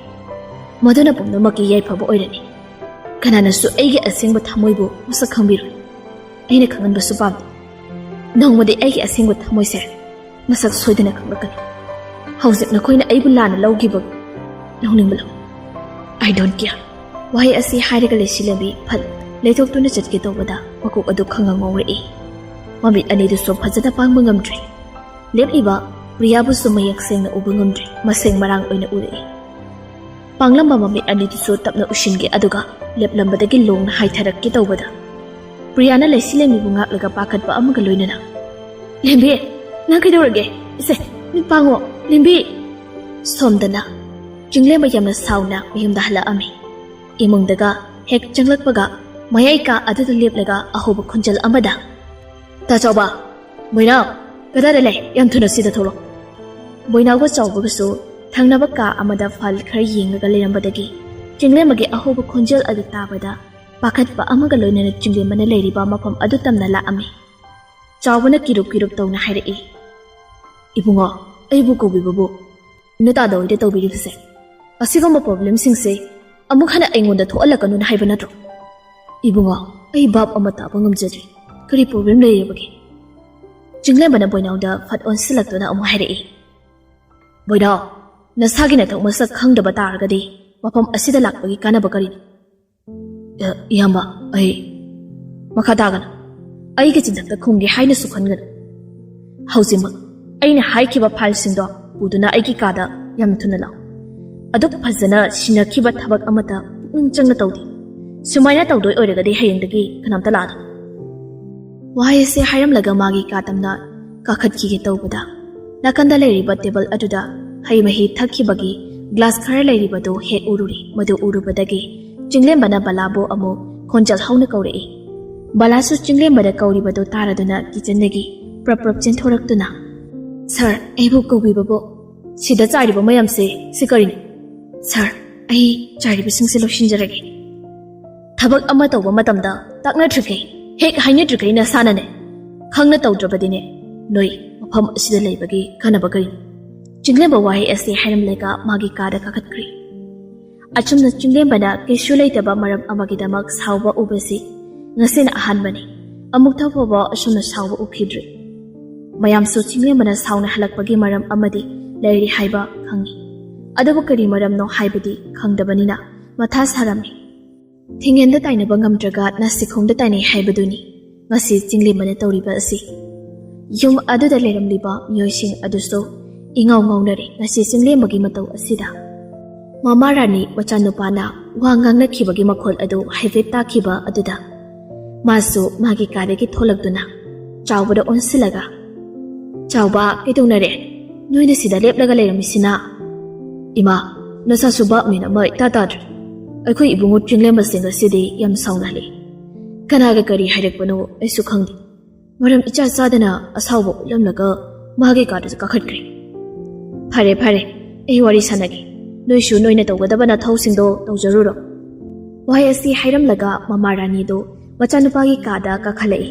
ꯃꯗꯨꯅ ꯄꯨꯝꯅꯃꯛꯀꯤ ꯌꯥꯏꯐꯕ ꯑꯣꯏꯔꯅꯤ꯫ ꯀꯅꯥꯅꯁꯨ ꯑꯩꯒꯤ ꯑꯁꯦꯡꯕ ꯊꯃꯣꯏꯕꯨ ꯃꯁꯛ ꯈꯪꯕꯤꯔꯣꯏ꯫ ꯑꯩꯅ ꯈꯪꯍꯟꯕꯁꯨ ꯄꯥꯝꯗꯦ꯫ ꯅꯣꯡꯃꯗꯤ ꯑꯩꯒꯤ ꯑꯁꯦꯡꯕ ꯊꯃꯣꯏꯁꯦ ꯃꯁꯛ ꯁꯣꯏꯗꯅ ꯈꯪꯂꯛꯀꯅꯤ꯫ ꯍꯧꯖꯤꯛ ꯅꯈꯣꯏꯅ ꯑꯩꯕꯨ ꯂꯥꯟꯅ ꯂꯧꯈꯤꯕ ꯂꯧꯅꯤꯡꯕ ꯂꯧ꯫ I don't care꯫ ꯋꯥꯍꯩ ꯑꯁꯤ ꯍꯥꯏꯔꯒ ꯂꯩꯁꯤꯂꯦꯝꯕꯤ ꯐꯠ ꯂꯩꯊꯣꯛꯇꯨꯅ ꯆꯠꯀꯦ ꯇꯧꯕꯗ ꯃꯀꯣꯛ ꯑꯗꯨ ꯈꯪꯉ ꯉꯧꯔꯛꯏ꯫ ꯃꯃꯤꯠ ꯑꯅꯤꯗꯨꯁꯨ ꯐꯖꯅ ꯄꯥꯡꯕ ꯉꯝꯗ꯭ꯔꯦ꯫ ꯂꯦꯞꯂꯤꯕ ꯄ꯭ꯔꯤꯌꯥꯕꯨꯁꯨ ꯃꯌꯦꯛ ꯁꯦꯡꯅ ꯎꯕ ꯉꯝꯗ꯭ꯔꯦ, ꯃꯁꯦꯡ ꯃꯔꯥꯡ ꯑꯣꯏꯅ ꯎꯔꯛꯏ꯫ ꯄꯥꯡꯂꯝꯕ ꯃꯃꯤꯠ ꯑꯅꯤꯗꯨꯁꯨ ꯇꯞꯅ ꯎꯁꯤꯟꯒꯦ, ꯑꯗꯨꯒ ꯂꯦꯞꯂꯝꯕꯗꯒꯤ ꯂꯣꯡꯅ ꯍꯥꯏꯊꯔꯛꯀꯦ ꯇꯧꯕꯗ, ꯄ꯭ꯔꯤꯌꯥꯅ ꯂꯩꯁꯤꯂꯦꯝꯕꯤꯕꯨ ꯉꯥꯛꯂꯒ ꯄꯥꯈꯠꯄ ꯑꯃꯒ ꯂꯣꯏꯅꯅ, "ꯂꯦꯝꯕꯤ, ꯅꯪ ꯀꯩꯗꯧꯔꯒꯦ? ꯏꯁꯦ, ꯃꯤꯠ ꯄꯥꯡꯉꯣ, ꯂꯦꯝꯕꯤ!" ꯁꯣꯝꯗꯅ ꯆꯤꯡꯂꯦꯝꯕ ꯌꯥꯝꯅ ꯁꯥꯎꯅ ꯃꯌꯨꯝꯗ ꯍꯜꯂꯛꯑꯝꯃꯤ꯫ ꯏꯃꯨꯡꯗꯒ ꯍꯦꯛ ꯆꯪꯂꯛꯄꯒ, ꯃꯌꯥꯏ ꯀꯥ ꯑꯗꯨꯗ ꯂꯦꯞꯂꯒ ꯑꯍꯧꯕ ꯈꯣꯟꯖꯦꯜ ꯑꯃꯗ, "ꯇꯥ ꯆꯥꯎꯕ, ꯕꯣꯏꯅꯥꯎ, ꯀꯗꯥꯏꯗ ꯂꯩ? ꯌꯥꯝ ꯊꯨꯅ ꯁꯤꯗ ꯊꯣꯛꯂꯛꯑꯣ!" ꯕꯣꯏꯅꯥꯎꯒ ꯆꯥꯎꯕꯒꯁꯨ ꯊꯪꯅꯕ ꯀꯥ ꯑꯃꯗ ꯐꯥꯏꯜ ꯈꯔ ꯌꯦꯡꯂꯒ ꯂꯩꯔꯝꯕꯗꯒꯤ, ꯆꯤꯡꯂꯦꯝꯕꯒꯤ ꯑꯍꯧꯕ ꯈꯣꯟꯖꯦꯜ ꯑꯗꯨ ꯇꯥꯕꯗ, ꯄꯥꯈꯠꯄ ꯑꯃꯒ ꯂꯣꯏꯅꯅ ꯆꯤꯡꯂꯦꯝꯕꯅ ꯂꯩꯔꯤꯕ ꯃꯐꯝ ꯑꯗꯨ ꯇꯝꯅ ꯂꯥꯛꯑꯝꯃꯤ꯫ ꯆꯥꯎꯕꯅ ꯀꯤꯔꯨꯞ ꯀꯤꯔꯨꯞ ꯇꯧꯅ ꯍꯥꯏꯔꯛꯏ, "ꯏꯕꯨꯡꯉꯣ, ꯑꯩꯕꯨ ꯀꯧꯕꯤꯕꯕꯨ ꯅꯇꯥꯗ ꯑꯣꯏꯗ ꯇꯧꯕꯤꯔꯤꯕꯁꯦ? ꯑꯁꯤꯒꯨꯝꯕ ꯄ꯭ꯔꯣꯕ꯭ꯂꯦꯝꯁꯤꯡꯁꯦ ꯑꯃꯨꯛ ꯍꯟꯅ ꯑꯩꯉꯣꯟꯗ ꯊꯣꯛꯍꯜꯂꯛꯀꯅꯨꯅ ꯍꯥꯏꯕ ꯅꯠꯇ꯭ꯔꯣ? ꯏꯕꯨꯡꯉꯣ, ꯑꯩ ꯚꯥꯞ ꯑꯃ ꯇꯥꯕ ꯉꯝꯖꯗ꯭ꯔꯦ꯫ ꯀꯔꯤ ꯄ꯭ꯔꯣꯕ꯭ꯂꯦꯝ ꯂꯩꯔꯕꯒꯦ?" ꯆꯤꯡꯂꯦꯝꯕꯅ ꯕꯣꯏꯅꯥꯎꯗ ꯐꯠ ꯑꯣꯟꯁꯤꯜꯂꯛꯇꯨꯅ ꯑꯃꯨꯛ ꯍꯥꯏꯔꯛꯏ, "ꯕꯣꯏꯅꯥꯎ, ꯅꯁꯥꯒꯤ ꯅꯊꯧ ꯃꯁꯛ ꯈꯪꯗꯕ ꯇꯥꯔꯒꯗꯤ ꯃꯐꯝ ꯑꯁꯤꯗ ꯂꯥꯛꯄꯒꯤ ꯀꯥꯟꯅꯕ ꯀꯔꯤꯅꯣ?" "ꯑ, ꯏꯌꯥꯝꯕ, ꯑꯩ..." "ꯃꯈꯥ ꯇꯥꯒꯅꯨ꯫ ꯑꯩꯒꯤ ꯆꯤꯟꯊꯛꯇ ꯈꯨꯝꯒꯦ ꯍꯥꯏꯅꯁꯨ ꯈꯟꯒꯅꯨ꯫ ꯍꯧꯖꯤꯛꯃꯛ ꯑꯩꯅ ꯍꯥꯏꯈꯤꯕ ꯐꯥꯏꯜꯁꯤꯡꯗꯣ ꯄꯨꯗꯨꯅ ꯑꯩꯒꯤ ꯀꯥꯗ ꯌꯥꯝ ꯊꯨꯅ ꯂꯥꯛꯎ꯫ ꯑꯗꯨꯛ ꯐꯖꯅ ꯁꯤꯟꯅꯈꯤꯕ ꯊꯕꯛ ꯑꯃꯇ ꯄꯨꯛꯅꯤꯡ ꯆꯪꯅ ꯇꯧꯗꯦ꯫ ꯁꯨꯃꯥꯏꯅ ꯇꯧꯗꯣꯏ ꯑꯣꯏꯔꯒꯗꯤ ꯍꯌꯦꯡꯗꯒꯤ ꯀꯅꯥꯝꯇ ꯂꯥꯛꯑꯅꯨ꯫" ꯋꯥꯍꯩ ꯑꯁꯤ ꯍꯥꯏꯔꯝꯂꯒ ꯃꯥꯒꯤ ꯀꯥ ꯇꯝꯅ ꯀꯥꯈꯠꯈꯤꯒꯦ ꯇꯧꯕꯗ, ꯅꯥꯀꯟꯗ ꯂꯩꯔꯤꯕ ꯇꯦꯕꯜ ꯑꯗꯨꯗ ꯍꯩ ꯃꯍꯤ ꯊꯛꯈꯤꯕꯒꯤ ꯒ꯭ꯂꯥꯁ ꯈꯔ ꯂꯩꯔꯤꯕꯗꯨ ꯍꯦꯛ ꯎꯔꯨꯔꯦ꯫ ꯃꯗꯨ ꯎꯔꯨꯕꯗꯒꯤ ꯆꯤꯡꯂꯦꯝꯕꯅ ꯕꯂꯥꯕꯨ ꯑꯃꯨꯛ ꯈꯣꯟꯖꯦꯜ ꯍꯧꯅ ꯀꯧꯔꯛꯏ꯫ ꯕꯂꯥꯁꯨ ꯆꯤꯡꯂꯦꯝꯕꯅ ꯀꯧꯔꯤꯕꯗꯨ ꯇꯥꯔꯗꯨꯅ ꯀꯤꯆꯟꯗꯒꯤ ꯄ꯭ꯔꯞ ꯄ꯭ꯔꯞ ꯆꯦꯟꯊꯣꯔꯛꯇꯨꯅ, "ꯁꯥꯔ, ꯑꯩꯕꯨ ꯀꯧꯕꯤꯕꯕꯨ? ꯁꯤꯗ ꯆꯥꯏꯔꯤꯕ ꯃꯌꯥꯝꯁꯦ ꯁꯤ ꯀꯔꯤꯅꯣ?" "ꯁꯥꯔ, ꯑꯩ ꯆꯥꯏꯔꯤꯕꯁꯤꯡꯁꯦ ꯂꯣꯏꯁꯤꯟꯖꯔꯒꯦ꯫" "ꯊꯕꯛ ꯑꯃ ꯇꯧꯕ ꯃꯇꯝꯗ ꯇꯥꯛꯅꯗ꯭ꯔꯤꯈꯩ, ꯍꯦꯛ ꯍꯥꯏꯅꯗ꯭ꯔꯤꯈꯩ ꯅꯁꯥꯅꯅꯦ꯫ ꯈꯪꯅ ꯇꯧꯗ꯭ꯔꯕꯗꯤꯅꯦ, ꯅꯣꯏ ꯃꯐꯝ ꯑꯁꯤꯗ ꯂꯩꯕꯒꯤ ꯀꯥꯟꯅꯕ ꯀꯔꯤꯅꯣ?" ꯆꯤꯡꯂꯦꯝꯕ ꯋꯥꯍꯩ ꯑꯁꯤ ꯍꯥꯏꯔꯝꯂꯒ ꯃꯥꯒꯤ ꯀꯥꯗ ꯀꯥꯈꯠꯈ꯭ꯔꯦ꯫ ꯑꯆꯨꯝꯅ ꯆꯤꯡꯂꯦꯝꯕꯅ ꯀꯩꯁꯨ ꯂꯩꯇꯕ ꯃꯔꯝ ꯑꯃꯒꯤꯗꯃꯛ ꯁꯥꯎꯕ ꯎꯕꯁꯤ ꯉꯁꯤꯅ ꯑꯍꯥꯟꯕꯅꯤ꯫ ꯑꯃꯨꯛꯇ ꯐꯥꯎꯕ ꯑꯁꯨꯝꯅ ꯁꯥꯎꯕ ꯎꯈꯤꯗ꯭ꯔꯤ꯫ ꯃꯌꯥꯝꯁꯨ ꯆꯤꯡꯂꯦꯝꯕꯅ ꯁꯥꯎꯅ ꯍꯜꯂꯛꯄꯒꯤ ꯃꯔꯝ ꯑꯃꯗꯤ ꯂꯩꯔꯤ ꯍꯥꯏꯕ ꯈꯪꯏ꯫ ꯑꯗꯨꯕꯨ ꯀꯔꯤ ꯃꯔꯝꯅꯣ ꯍꯥꯏꯕꯗꯤ ꯈꯪꯗꯕꯅꯤꯅ ꯃꯊꯥ ꯁꯥꯔꯝꯃꯤ꯫ ꯊꯤꯡꯉꯦꯟꯗ ꯇꯥꯏꯅꯕ ꯉꯝꯗ꯭ꯔꯒ ꯅꯥꯁꯤꯈꯣꯡꯗ ꯇꯥꯏꯅꯩ ꯍꯥꯏꯕꯗꯨꯅꯤ ꯉꯁꯤ ꯆꯤꯡꯂꯦꯝꯕꯅ ꯇꯧꯔꯤꯕ ꯑꯁꯤ꯫ ꯌꯨꯝ ꯑꯗꯨꯗ ꯂꯩꯔꯝꯂꯤꯕ ꯃꯤꯑꯣꯏꯁꯤꯡ ꯑꯗꯨꯁꯨ ꯏꯉꯥꯎ ꯉꯥꯎꯅꯔꯦ ꯉꯁꯤ ꯆꯤꯡꯂꯦꯝꯕꯒꯤ ꯃꯇꯧ ꯑꯁꯤꯗ꯫ ꯃꯃꯥ ꯔꯥꯅꯤ ꯃꯆꯥꯅꯨꯄꯥꯅ ꯋꯥ ꯉꯥꯡꯅꯈꯤꯕꯒꯤ ꯃꯈꯣꯜ ꯑꯗꯨ ꯍꯥꯏꯐꯦꯠ ꯇꯥꯈꯤꯕ ꯑꯗꯨꯗ ꯃꯥꯁꯨ ꯃꯥꯒꯤ ꯀꯥꯗꯒꯤ ꯊꯣꯛꯂꯛꯇꯨꯅ ꯆꯥꯎꯕꯗ ꯑꯣꯟꯁꯤꯜꯂꯒ, "ꯆꯥꯎꯕ, ꯀꯩꯗꯧꯅꯔꯦ? ꯅꯣꯏꯅ ꯁꯤꯗ ꯂꯦꯞꯂꯒ ꯂꯩꯔꯝꯃꯤꯁꯤꯅ?" "ꯏꯃꯥ, ꯅꯁꯥꯁꯨ ꯚꯥꯞ ꯃꯦꯟ ꯑꯃ ꯏꯇꯥ ꯇꯥꯗ꯭ꯔꯦ꯫ ꯑꯩꯈꯣꯏ ꯏꯕꯨꯡꯉꯣ ꯆꯤꯡꯂꯦꯝꯕꯁꯦ ꯉꯁꯤꯗꯤ ꯌꯥꯝ ꯁꯥꯎꯅꯍꯜꯂꯦ꯫ ꯀꯅꯥꯒ ꯀꯔꯤ ꯍꯥꯏꯔꯛꯄꯅꯣ ꯑꯩꯁꯨ ꯈꯪꯗꯦ꯫ ꯃꯔꯝ ꯏꯆꯥ ꯆꯥꯗꯅ ꯑꯁꯥꯎꯕ ꯎꯠꯂꯝꯂꯒ ꯃꯥꯒꯤ ꯀꯥꯗꯁꯨ ꯀꯥꯈꯠꯈ꯭ꯔꯦ꯫" "ꯐꯔꯦ, ꯐꯔꯦ, ꯑꯩ ꯋꯥꯔꯤ ꯁꯥꯟꯅꯒꯦ꯫ ꯅꯣꯏꯁꯨ ꯅꯣꯏꯅ ꯇꯧꯒꯗꯕ ꯅꯊꯧꯁꯤꯡꯗꯣ ꯇꯧꯖꯔꯨꯔꯣ꯫" ꯋꯥꯍꯩ ꯑꯁꯤ ꯍꯥꯏꯔꯝꯂꯒ ꯃꯃꯥ ꯔꯥꯅꯤꯗꯨ ꯃꯆꯥꯅꯨꯄꯥꯒꯤ ꯀꯥꯗ ꯀꯥꯈꯠꯂꯛꯏ꯫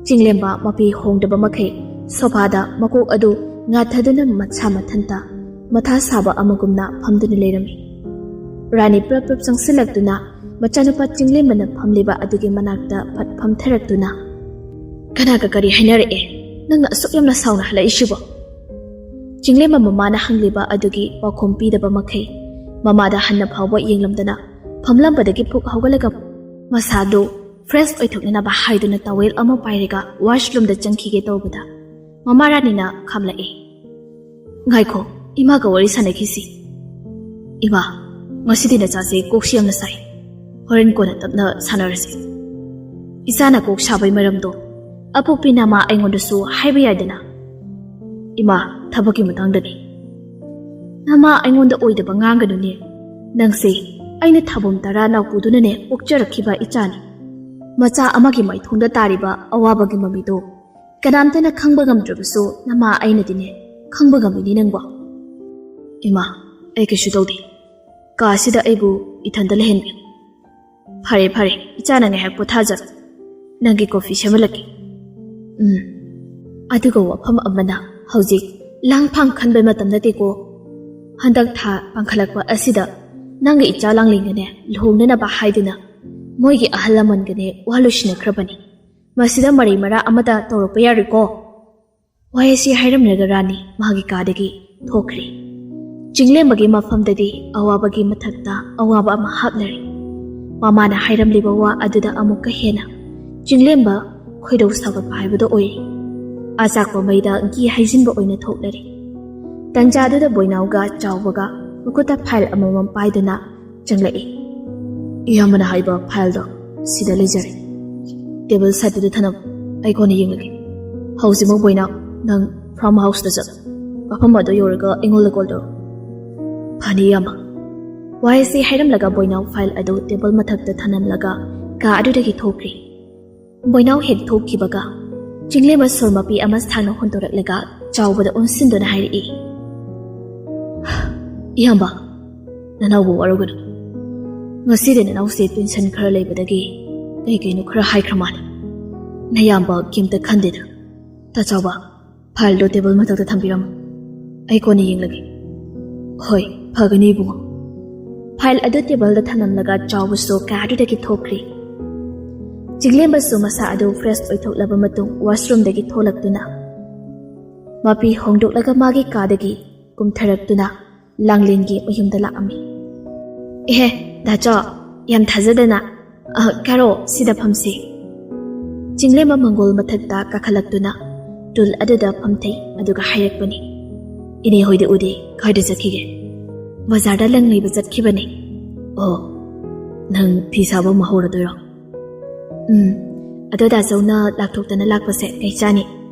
ꯆꯤꯡꯂꯦꯝꯕ ꯃꯄꯤ ꯍꯣꯡꯗꯕ ꯃꯈꯩ ꯁꯣꯐꯥꯗ ꯃꯀꯣꯛ ꯑꯗꯨ ꯉꯥꯊꯗꯨꯅ ꯃꯁꯥ ꯃꯊꯟꯇ ꯃꯊꯥ ꯁꯥꯕ ꯑꯃꯒꯨꯝꯅ ꯐꯝꯗꯨꯅ ꯂꯩꯔꯝꯃꯤ꯫ ꯔꯥꯅꯤ ꯄ꯭ꯔꯞ ꯄ꯭ꯔꯞ ꯆꯪꯁꯤꯜꯂꯛꯇꯨꯅ ꯃꯆꯥꯅꯨꯄꯥ ꯆꯤꯡꯂꯦꯝꯕꯅ ꯐꯝꯂꯤꯕ ꯑꯗꯨꯒꯤ ꯃꯅꯥꯛꯇ ꯐꯠ ꯐꯝꯊꯔꯛꯇꯨꯅ, "ꯀꯅꯥꯒ ꯀꯔꯤ ꯍꯥꯏꯅꯔꯛꯑꯦ? ꯅꯪꯅ ꯑꯁꯨꯛ ꯌꯥꯝꯅ ꯁꯥꯎꯅ ꯍꯜꯂꯛꯏꯁꯤꯕꯣ?" ꯆꯤꯡꯂꯦꯝꯕ ꯃꯃꯥꯅ ꯍꯪꯂꯤꯕ ꯑꯗꯨꯒꯤ ꯄꯥꯎꯈꯨꯝ ꯄꯤꯗꯕ ꯃꯈꯩ ꯃꯃꯥꯗ ꯍꯟꯅ ꯐꯥꯎꯕ ꯌꯦꯡꯂꯝꯗꯅ ꯐꯝꯂꯝꯕꯗꯒꯤ ꯐꯨꯛ ꯍꯧꯒꯠꯂꯒ ꯃꯁꯥꯗꯨ fresh ꯑꯣꯏꯊꯣꯛꯅꯅꯕ ꯍꯥꯏꯗꯨꯅ towel ꯑꯃ ꯄꯥꯏꯔꯒ washroomꯗ ꯆꯪꯈꯤꯒꯦ ꯇꯧꯕꯗ ꯃꯃꯥ ꯔꯥꯅꯤꯅ ꯈꯥꯝꯂꯛꯏ꯫ "ꯉꯥꯏꯈꯣ, ꯏꯃꯥꯒ ꯋꯥꯔꯤ ꯁꯥꯟꯅꯈꯤꯁꯤ꯫ ꯏꯃꯥ, ꯉꯁꯤꯗꯤ ꯅꯆꯥꯁꯦ ꯀꯣꯛꯁꯤ ꯌꯥꯝꯅ ꯁꯥꯏ꯫ ꯍꯣꯔꯦꯟ ꯀꯣꯟꯅ ꯇꯞꯅ ꯁꯥꯟꯅꯔꯁꯤ꯫ ꯏꯆꯥꯅ ꯀꯣꯛ ꯁꯥꯕꯩ ꯃꯔꯝꯗꯣ ꯑꯄꯣꯛꯄꯤ ꯅꯃꯥ ꯑꯩꯉꯣꯟꯗꯁꯨ ꯍꯥꯏꯕ ꯌꯥꯏꯗꯅ?" "ꯏꯃꯥ, ꯊꯕꯛꯀꯤ ꯃꯇꯥꯡꯗꯅꯤ꯫" "ꯅꯃꯥ ꯑꯩꯉꯣꯟꯗ ꯑꯣꯏꯗꯕ ꯉꯥꯡꯒꯅꯨꯅꯦ꯫ ꯅꯪꯁꯦ ꯑꯩꯅ ꯊꯥꯕꯨꯝ ꯇꯔꯥ ꯅꯥꯎꯄꯨꯗꯨꯅꯅꯦ ꯄꯣꯛꯆꯔꯛꯈꯤꯕ ꯏꯆꯥꯅꯤ꯫ ꯃꯆꯥ ꯑꯃꯒꯤ ꯃꯥꯏꯊꯣꯡꯗ ꯇꯥꯔꯤꯕ ꯑꯋꯥꯕꯒꯤ ꯃꯃꯤꯗꯣ ꯀꯅꯥꯝꯇꯅ ꯈꯪꯕ ꯉꯝꯗ꯭ꯔꯕꯁꯨ ꯅꯃꯥ ꯑꯩꯅꯗꯤꯅꯦ ꯈꯪꯕ ꯉꯝꯃꯤꯅꯤ ꯅꯪꯕꯣ꯫" "ꯏꯃꯥ, ꯑꯩ ꯀꯩꯁꯨ ꯇꯧꯗꯦ꯫ ꯀꯥꯁꯤꯗ ꯑꯩꯕꯨ ꯏꯊꯟꯗ ꯂꯩꯍꯟꯕꯤꯌꯨ꯫" "ꯐꯔꯦ, ꯐꯔꯦ, ꯏꯆꯥꯅ ꯉꯥꯏꯍꯥꯛ ꯄꯣꯊꯥꯖꯔꯣ꯫ ꯅꯪꯒꯤ coffee ꯁꯦꯝꯍꯜꯂꯛꯀꯦ꯫" "ꯎꯝ꯫ ꯑꯗꯨꯒ ꯋꯥꯐꯝ ꯑꯃꯅ, ꯍꯧꯖꯤꯛ ꯂꯥꯡꯐꯥꯡ ꯈꯟꯕ ꯃꯇꯝ ꯅꯠꯇꯦꯀꯣ꯫ ꯍꯟꯗꯛ ꯊꯥ ꯄꯥꯡꯈꯠꯂꯛꯄ ꯑꯁꯤꯗ ꯅꯪꯒꯤ ꯏꯆꯥ ꯂꯥꯡꯂꯦꯟꯒꯅꯦ ꯂꯨꯍꯣꯡꯅꯅꯕ ꯍꯥꯏꯗꯨꯅ ꯃꯣꯏꯒꯤ ꯑꯍꯜ ꯂꯃꯟꯒꯅꯦ ꯋꯥ ꯂꯣꯏꯁꯤꯟꯅꯈ꯭ꯔꯕꯅꯤ꯫ ꯃꯁꯤꯗ ꯃꯔꯩ ꯃꯔꯥ ꯑꯃꯇ ꯇꯧꯔꯛꯄ ꯌꯥꯔꯣꯏꯀꯣ꯫" ꯋꯥꯍꯩ ꯑꯁꯤ ꯍꯥꯏꯔꯝꯂꯒ ꯔꯥꯅꯤ ꯃꯥꯒꯤ ꯀꯥꯗꯒꯤ ꯊꯣꯛꯈ꯭ꯔꯦ꯫ ꯆꯤꯡꯂꯦꯝꯕꯒꯤ ꯃꯐꯝꯗꯗꯤ ꯑꯋꯥꯕꯒꯤ ꯃꯊꯛꯇ ꯑꯋꯥꯕ ꯑꯃ ꯍꯥꯞꯅꯔꯦ꯫ ꯃꯃꯥꯅ ꯍꯥꯏꯔꯝꯂꯤꯕ ꯋꯥ ꯑꯗꯨꯗ ꯑꯃꯨꯛꯀ ꯍꯦꯟꯅ ꯆꯤꯡꯂꯦꯝꯕ ꯈꯣꯏꯗꯧ ꯁꯥꯎꯒꯠꯄ ꯍꯥꯏꯕꯗꯣ ꯑꯣꯏꯔꯦ꯫ ꯑꯆꯥꯛꯄ ꯃꯩꯗ ꯘꯤ ꯍꯩꯖꯤꯟꯕ ꯑꯣꯏꯅ ꯊꯣꯛꯅꯔꯦ꯫ ꯇꯟꯖꯥꯗꯨꯗ ꯕꯣꯏꯅꯥꯎꯒ ꯆꯥꯎꯕꯒ ꯃꯈꯨꯠꯇ file ꯑꯃꯃꯝ ꯄꯥꯏꯗꯨꯅ ꯆꯪꯂꯛꯏ꯫ "ꯏꯌꯥꯝꯕꯅ ꯍꯥꯏꯕ fileꯗꯣ ꯁꯤꯗ ꯂꯩꯖꯔꯦ꯫ Table sideꯇꯨꯗ ꯊꯅꯝꯃꯨ, ꯑꯩ ꯀꯣꯟꯅ ꯌꯦꯡꯂꯒꯦ꯫ ꯍꯧꯖꯤꯛꯃꯛ ꯕꯣꯏꯅꯥꯎ, ꯅꯪ farm houseꯇ ꯆꯠꯂꯨ꯫ ꯃꯐꯝ ꯑꯗꯨ ꯌꯧꯔꯒ ꯑꯩꯉꯣꯟꯗ call ꯇꯧꯔꯛꯎ꯫" "ꯐꯅꯤ, ꯏꯌꯥꯝꯕ꯫" ꯋꯥꯍꯩꯁꯤ ꯍꯥꯏꯔꯝꯂꯒ ꯕꯣꯏꯅꯥꯎ file ꯑꯗꯨ table ꯃꯊꯛꯇ ꯊꯅꯝꯂꯒ ꯀꯥ ꯑꯗꯨꯗꯒꯤ ꯊꯣꯛꯈ꯭ꯔꯦ꯫ ꯕꯣꯏꯅꯥꯎ ꯍꯦꯛ ꯊꯣꯛꯈꯤꯕꯒ ꯆꯤꯡꯂꯦꯝꯕ ꯁꯣꯔ ꯃꯄꯤ ꯑꯃ ꯁꯥꯡꯅ ꯍꯣꯟꯗꯣꯔꯛꯂꯒ ꯆꯥꯎꯕꯗ ꯑꯣꯟꯁꯤꯟꯗꯨꯅ ꯍꯥꯏꯔꯛꯏ, "ꯏꯌꯥꯝꯕ, ꯅꯅꯥꯎꯕꯨ ꯋꯥꯔꯧꯒꯅꯨ꯫ ꯉꯁꯤꯗꯤ ꯅꯅꯥꯎꯁꯦ tension ꯈꯔ ꯂꯩꯕꯗꯒꯤ ꯀꯩ ꯀꯩꯅꯣ ꯈꯔ ꯍꯥꯏꯈ꯭ꯔ ꯃꯥꯜꯂꯦ꯫ ꯅꯌꯥꯝꯕ ꯀꯩꯝꯇ ꯈꯟꯗꯦꯗ꯫ ꯇꯥ ꯆꯥꯎꯕ, fileꯗꯣ table ꯃꯊꯛꯇ ꯊꯝꯕꯤꯔꯝꯃꯨ꯫ ꯑꯩ ꯀꯣꯟꯅ ꯌꯦꯡꯂꯒꯦ꯫" "ꯍꯣꯏ, ꯐꯒꯅꯤ ꯏꯕꯨꯡꯉꯣ꯫" File ꯑꯗꯨ tableꯗ ꯊꯅꯝꯂꯒ ꯆꯥꯎꯕꯁꯨ ꯀꯥ ꯑꯗꯨꯗꯒꯤ ꯊꯣꯛꯈ꯭ꯔꯦ꯫ ꯆꯤꯡꯂꯦꯝꯕꯁꯨ ꯃꯁꯥ ꯑꯗꯨ fresh ꯑꯣꯏꯊꯣꯛꯂꯕ ꯃꯇꯨꯡ washroomꯗꯒꯤ ꯊꯣꯛꯂꯛꯇꯨꯅ ꯃꯄꯤ ꯍꯣꯡꯗꯣꯛꯂꯒ ꯃꯥꯒꯤ ꯀꯥꯗꯒꯤ ꯀꯨꯝꯊꯔꯛꯇꯨꯅ ꯂꯥꯡꯂꯦꯟꯒꯤ ꯃꯌꯨꯝꯗ ꯂꯥꯛꯑꯝꯃꯤ꯫ "ꯑꯦꯍꯦ, ꯗꯥꯆꯣ, ꯌꯥꯝ ꯊꯥꯖꯗꯅ꯫ ꯑ, ꯀꯥꯔꯣ, ꯁꯤꯗ ꯐꯝꯁꯤ꯫" ꯆꯤꯡꯂꯦꯝꯕ ꯃꯪꯒꯣꯜ ꯃꯊꯛꯇ ꯀꯥꯈꯠꯂꯛꯇꯨꯅ ꯇꯨꯜ ꯑꯗꯨꯗ ꯐꯝꯊꯩ, ꯑꯗꯨꯒ ꯍꯥꯏꯔꯛꯄꯅꯤ꯫ "ꯏꯅꯦ ꯍꯣꯏꯗꯤ ꯎꯗꯦ, ꯀꯥꯏꯗ ꯆꯠꯈꯤꯒꯦ?" "ꯕꯖꯥꯔꯗ ꯂꯪ ꯂꯩꯕ ꯆꯠꯈꯤꯕꯅꯤ꯫" "ꯑꯣ, ꯅꯪ ꯐꯤ ꯁꯥꯕ ꯑꯃ ꯍꯧꯔꯗꯣꯏꯔꯣ?" "ꯎꯝ, ꯑꯗꯣ ꯗꯥꯆꯧꯅ ꯂꯥꯛꯊꯣꯛꯇꯅ ꯂꯥꯛꯄꯁꯦ ꯀꯩ ꯆꯥꯅꯤ?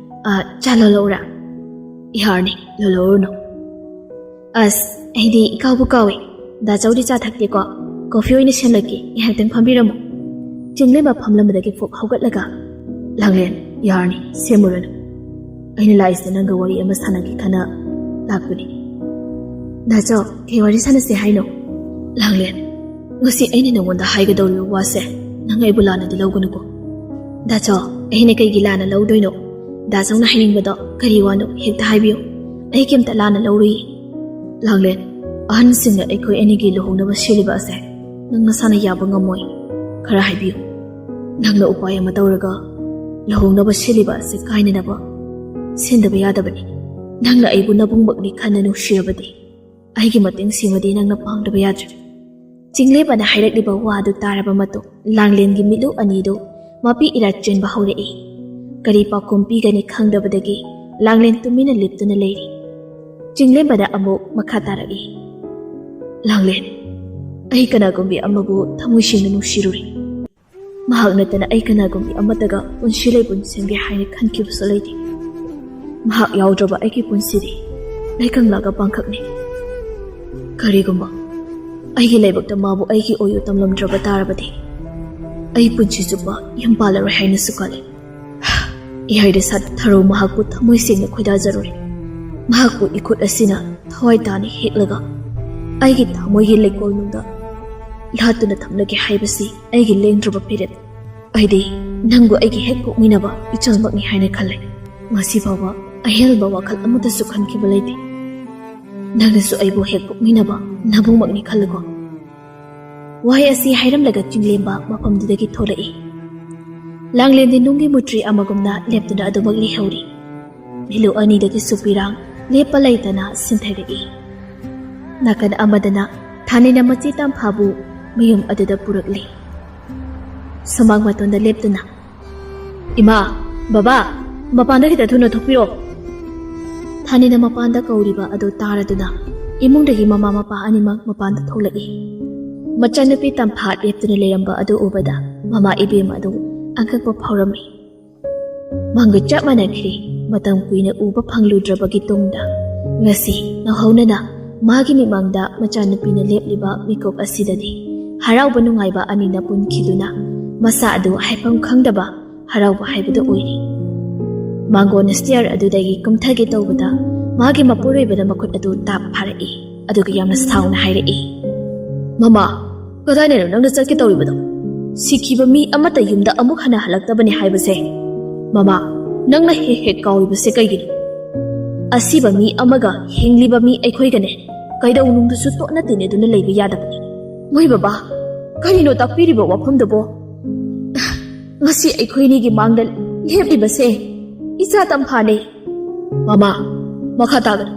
ꯑ, ꯆꯥ ꯂꯣꯜꯂꯛꯎꯔꯥ?" "ꯌꯥꯔꯅꯤ, ꯂꯣꯜꯂꯛꯎꯔꯅꯨ꯫" "ꯑꯁ, ꯑꯩꯗꯤ ꯏꯀꯥꯎꯕꯨ ꯀꯥꯎꯏ꯫ ꯗꯥꯆꯧꯗꯤ ꯆꯥ ꯊꯛꯇꯦꯀꯣ? ꯀꯣꯐꯤ ꯑꯣꯏꯅ ꯁꯦꯝꯂꯛꯀꯦ, ꯉꯥꯏꯍꯥꯛꯇꯪ ꯐꯝꯕꯤꯔꯝꯃꯣ꯫" ꯆꯤꯡꯂꯦꯝꯕ ꯐꯝꯂꯝꯕꯗꯒꯤ ꯐꯨꯛ ꯍꯧꯒꯠꯂꯒ, "ꯂꯥꯡꯂꯦꯟ, ꯌꯥꯔꯅꯤ, ꯁꯦꯝꯃꯨꯔꯅꯨ꯫ ꯑꯩꯅ ꯂꯥꯛꯏꯁꯦ ꯅꯪꯒ ꯋꯥꯔꯤ ꯑꯃ ꯁꯥꯟꯅꯒꯦ ꯈꯟꯅ ꯂꯥꯛꯄꯅꯤ꯫" "ꯗꯥꯆꯧ, ꯀꯩ ꯋꯥꯔꯤ ꯁꯥꯟꯅꯁꯦ ꯍꯥꯏꯅꯣ?" "ꯂꯥꯡꯂꯦꯟ, ꯉꯁꯤ ꯑꯩꯅ ꯅꯉꯣꯟꯗ ꯍꯥꯏꯒꯗꯧꯔꯤꯕ ꯋꯥꯁꯦ ꯅꯪ ꯑꯩꯕꯨ ꯂꯥꯟꯅꯗꯤ ꯂꯧꯒꯅꯨꯀꯣ꯫" "ꯗꯥꯆꯧ, ꯑꯩꯅ ꯀꯩꯒꯤ ꯂꯥꯟꯅ ꯂꯧꯗꯣꯏꯅꯣ? ꯗꯥꯆꯧꯅ ꯍꯥꯏꯅꯤꯡꯕꯗꯣ ꯀꯔꯤ ꯋꯥꯅꯣ ꯍꯦꯛꯇ ꯍꯥꯏꯕꯤꯌꯨ꯫ ꯑꯩ ꯀꯩꯝꯇ ꯂꯥꯟꯅ ꯂꯧꯔꯨꯏ꯫" "ꯂꯥꯡꯂꯦꯟ, ꯑꯍꯟꯁꯤꯡꯅ ꯑꯩꯈꯣꯏ ꯑꯅꯤꯒꯤ ꯂꯨꯍꯣꯡꯅꯕ ꯁꯤꯜꯂꯤꯕ ꯑꯁꯦ ꯅꯪ ꯅꯁꯥꯅ ꯌꯥꯕ ꯉꯝꯃꯣꯏ꯫ ꯈꯔ ꯍꯥꯏꯕꯤꯌꯨ꯫ ꯅꯪꯅ ꯎꯄꯥꯏ ꯑꯃ ꯇꯧꯔꯒ ꯂꯨꯍꯣꯡꯅꯕ ꯁꯤꯜꯂꯤꯕ ꯑꯁꯦ ꯀꯥꯏꯅꯅꯕ ꯁꯤꯟꯗꯕ ꯌꯥꯗꯕꯅꯤ꯫ ꯅꯪꯅ ꯑꯩꯕꯨ ꯅꯕꯨꯡꯃꯛꯅꯤ ꯈꯟꯅ ꯅꯨꯡꯁꯤꯔꯕꯗꯤ ꯑꯩꯒꯤ ꯃꯇꯦꯡ ꯁꯤꯃꯗꯤ ꯅꯪꯅ ꯄꯥꯡꯗꯕ ꯌꯥꯗ꯭ꯔꯦ꯫" ꯆꯤꯡꯂꯦꯝꯕꯅ ꯍꯥꯏꯔꯛꯂꯤꯕ ꯋꯥꯗꯨ ꯇꯥꯔꯕ ꯃꯇꯨꯡ ꯂꯥꯡꯂꯦꯟꯒꯤ ꯃꯤꯠꯂꯨ ꯑꯅꯤꯗꯨ ꯃꯄꯤ ꯏꯔꯥ ꯆꯦꯟꯕ ꯍꯧꯔꯛꯏ꯫ ꯀꯔꯤ ꯄꯥꯎꯈꯨꯝ ꯄꯤꯒꯅꯤ ꯈꯪꯗꯕꯗꯒꯤ ꯂꯥꯡꯂꯦꯟ ꯇꯨꯃꯤꯟꯅ ꯂꯦꯞꯇꯨꯅ ꯂꯩꯔꯤ꯫ ꯆꯤꯡꯂꯦꯝꯕꯅ ꯑꯃꯨꯛ ꯃꯈꯥ ꯇꯥꯔꯛꯏ꯫ "ꯂꯥꯡꯂꯦꯟ, ꯑꯩ ꯀꯅꯥꯒꯨꯝꯕꯤ ꯑꯃꯕꯨ ꯊꯃꯣꯏ ꯁꯦꯡꯅ ꯅꯨꯡꯁꯤꯔꯨꯔꯤ꯫ ꯃꯍꯥꯛ ꯅꯠꯇꯅ ꯑꯩ ꯀꯅꯥꯒꯨꯝꯕꯤ ꯑꯃꯠꯇꯒ ꯄꯨꯟꯁꯤ ꯂꯩꯄꯨꯟ ꯁꯦꯝꯒꯦ ꯍꯥꯏꯅ ꯈꯟꯈꯤꯕꯁꯨ ꯂꯩꯇꯦ꯫ ꯃꯍꯥꯛ ꯌꯥꯎꯗ꯭ꯔꯕ ꯑꯩꯒꯤ ꯄꯨꯟꯁꯤꯗꯤ ꯂꯩꯀꯪꯂꯥꯒ ꯄꯥꯡꯈꯛꯅꯤ꯫ ꯀꯔꯤꯒꯨꯝꯕ ꯑꯩꯒꯤ ꯂꯥꯏꯕꯛꯇ ꯃꯥꯕꯨ ꯑꯩꯒꯤ ꯑꯣꯏꯌꯨ ꯇꯝꯂꯝꯗ꯭ꯔꯕ ꯇꯥꯔꯕꯗꯤ ꯑꯩ ꯄꯨꯟꯁꯤ ꯆꯨꯞꯄ ꯌꯨꯝ ꯄꯥꯜꯂꯔꯣꯏ ꯍꯥꯏꯅꯁꯨ ꯈꯜꯂꯤ꯫" ꯏꯍꯩꯗ ꯁꯥꯠ ꯊꯔꯣ ꯃꯍꯥꯛꯄꯨ ꯊꯃꯣꯏ ꯁꯦꯡꯅ ꯈꯣꯏꯗꯥꯖꯔꯨꯔꯦ꯫ ꯃꯍꯥꯛꯄꯨ ꯏꯈꯨꯠ ꯑꯁꯤꯅ ꯊꯋꯥꯏ ꯇꯥꯅ ꯍꯦꯛꯂꯒ ꯑꯩꯒꯤ ꯊꯃꯣꯏꯒꯤ ꯂꯩꯀꯣꯜꯅꯨꯡꯗ ꯂꯥꯠꯇꯨꯅ ꯊꯝꯂꯒꯦ ꯍꯥꯏꯕꯁꯤ ꯑꯩꯒꯤ ꯂꯦꯡꯗ꯭ꯔꯕ ꯐꯤꯔꯦꯞ꯫ ꯑꯩꯗꯤ ꯅꯪꯕꯨ ꯑꯩꯒꯤ ꯍꯦꯛ ꯄꯣꯛꯃꯤꯟꯅꯕ ꯏꯆꯜꯃꯛꯅꯤ ꯍꯥꯏꯅ ꯈꯜꯂꯦ꯫ ꯉꯁꯤ ꯐꯥꯎꯕ ꯑꯍꯦꯟꯕ ꯋꯥꯈꯜ ꯑꯃꯠꯇꯁꯨ ꯈꯟꯈꯤꯕ ꯂꯩꯇꯦ꯫ ꯅꯪꯅꯁꯨ ꯑꯩꯕꯨ ꯍꯦꯛ ꯄꯣꯛꯃꯤꯟꯅꯕ ꯅꯕꯨꯡꯃꯛꯅꯤ ꯈꯜꯂꯨꯀꯣ꯫ ꯋꯥꯍꯩ ꯑꯁꯤ ꯍꯥꯏꯔꯝꯂꯒ ꯆꯤꯡꯂꯦꯝꯕ ꯃꯐꯝꯗꯨꯗꯒꯤ ꯊꯣꯛꯂꯛꯏ꯫ ꯂꯥꯡꯂꯦꯟꯗꯤ ꯅꯨꯡꯒꯤ ꯃꯨꯇ꯭ꯔꯤ ꯑꯃꯒꯨꯝꯅ ꯂꯦꯞꯇꯨꯅ ꯑꯗꯨꯃꯛ ꯂꯩꯍꯧꯔꯤ꯫ ꯃꯤꯂꯨ ꯑꯅꯤꯗꯒꯤꯁꯨ ꯄꯤꯔꯥꯡ ꯂꯦꯞꯄ ꯂꯩꯇꯅ ꯁꯤꯟꯊꯔꯛꯏ꯫ ꯅꯥꯀꯟ ꯑꯃꯗꯅ ꯊꯥꯅꯤꯅ ꯃꯆꯦ ꯇꯝꯐꯥꯕꯨ ꯃꯌꯨꯝ ꯑꯗꯨꯗ ꯄꯨꯔꯛꯂꯤ꯫ ꯁꯨꯃꯥꯡ ꯃꯇꯣꯟꯗ ꯂꯦꯞꯇꯨꯅ, "ꯏꯃꯥ, ꯕꯕꯥ, ꯃꯄꯥꯟꯗ ꯈꯤꯇ ꯊꯨꯅ ꯊꯣꯛꯄꯤꯔꯣ!" ꯊꯥꯅꯤꯅ ꯃꯄꯥꯟꯗ ꯀꯧꯔꯤꯕ ꯑꯗꯨ ꯇꯥꯔꯗꯨꯅ ꯏꯃꯨꯡꯗꯒꯤ ꯃꯃꯥ ꯃꯄꯥ ꯑꯅꯤꯃꯛ ꯃꯄꯥꯟꯗ ꯊꯣꯛꯂꯛꯏ꯫ ꯃꯆꯥꯅꯨꯄꯤ ꯇꯝꯐꯥ ꯂꯦꯞꯇꯨꯅ ꯂꯩꯔꯝꯕ ꯑꯗꯨ ꯎꯕꯗ ꯃꯃꯥ ꯏꯕꯦꯝꯃ ꯑꯗꯨ ꯑꯉꯛꯄ ꯐꯥꯎꯔꯝꯃꯤ꯫ ꯃꯥꯡꯒ ꯆꯞ ꯃꯥꯟꯅꯈ꯭ꯔꯦ꯫ ꯃꯇꯝ ꯀꯨꯏꯅ ꯎꯕ ꯐꯪꯂꯨꯗ꯭ꯔꯕꯒꯤ ꯇꯨꯡꯗ ꯉꯁꯤ ꯅꯧꯍꯧꯅꯅ ꯃꯥꯒꯤ ꯃꯤꯃꯥꯡꯗ ꯃꯆꯥꯅꯨꯄꯤꯅ ꯂꯦꯞꯂꯤꯕ ꯃꯤꯀꯨꯞ ꯑꯁꯤꯗꯗꯤ ꯍꯔꯥꯎꯕ ꯅꯨꯡꯉꯥꯏꯕ ꯑꯅꯤꯅ ꯄꯨꯟꯈꯤꯗꯨꯅ ꯃꯁꯥ ꯑꯗꯨ ꯍꯥꯏꯐꯝ ꯈꯪꯗꯕ ꯍꯔꯥꯎꯕ ꯍꯥꯏꯕꯗꯨ ꯑꯣꯏꯔꯤ꯫ ꯃꯥꯡꯒꯣꯟ ꯁ꯭ꯇꯤꯌꯔ ꯑꯗꯨꯗꯒꯤ ꯀꯨꯝꯊꯒꯦ ꯇꯧꯕꯗ ꯃꯥꯒꯤ ꯃꯄꯨꯔꯣꯏꯕꯅ ꯃꯈꯨꯠ ꯑꯗꯨ ꯇꯥꯞ ꯐꯥꯔꯛꯏ꯫ ꯑꯗꯨꯒ ꯌꯥꯝꯅ ꯁꯥꯎꯅ ꯍꯥꯏꯔꯛꯏ, "ꯃꯃꯥ, ꯀꯗꯥꯏꯅꯣ ꯅꯪꯅ ꯆꯠꯀꯦ ꯇꯧꯔꯤꯕꯗꯣ? ꯁꯤꯈꯤꯕ ꯃꯤ ꯑꯃꯠꯇ ꯌꯨꯝꯗ ꯑꯃꯨꯛ ꯍꯟꯅ ꯍꯜꯂꯛꯇꯕꯅꯤ ꯍꯥꯏꯕꯁꯦ, ꯃꯃꯥ, ꯅꯪꯅ ꯍꯦꯛ ꯍꯦꯛ ꯀꯥꯎꯔꯤꯕꯁꯦ ꯀꯩꯒꯤꯅꯣ? ꯑꯁꯤꯕ ꯃꯤ ꯑꯃꯒ ꯍꯤꯡꯂꯤꯕ ꯃꯤ ꯑꯩꯈꯣꯏꯒꯅꯦ ꯀꯩꯗꯧꯅꯨꯡꯗꯁꯨ ꯇꯣꯠꯅ ꯇꯤꯟꯅꯗꯨꯅ ꯂꯩꯕ ꯌꯥꯗꯕꯅꯤ꯫ ꯃꯣꯏ ꯕꯕꯥ, ꯀꯔꯤꯅꯣ ꯇꯥꯛꯄꯤꯔꯤꯕ ꯋꯥꯐꯝꯗꯨꯕꯣ? ꯉꯁꯤ ꯑꯩꯈꯣꯏꯅꯤꯒꯤ ꯃꯥꯡꯗ ꯂꯦꯞꯂꯤꯕꯁꯦ ꯏꯆꯥ ꯇꯝꯐꯥꯅꯦ꯫" "ꯃꯃꯥ, ꯃꯈꯥ ꯇꯥꯒꯅꯨ꯫"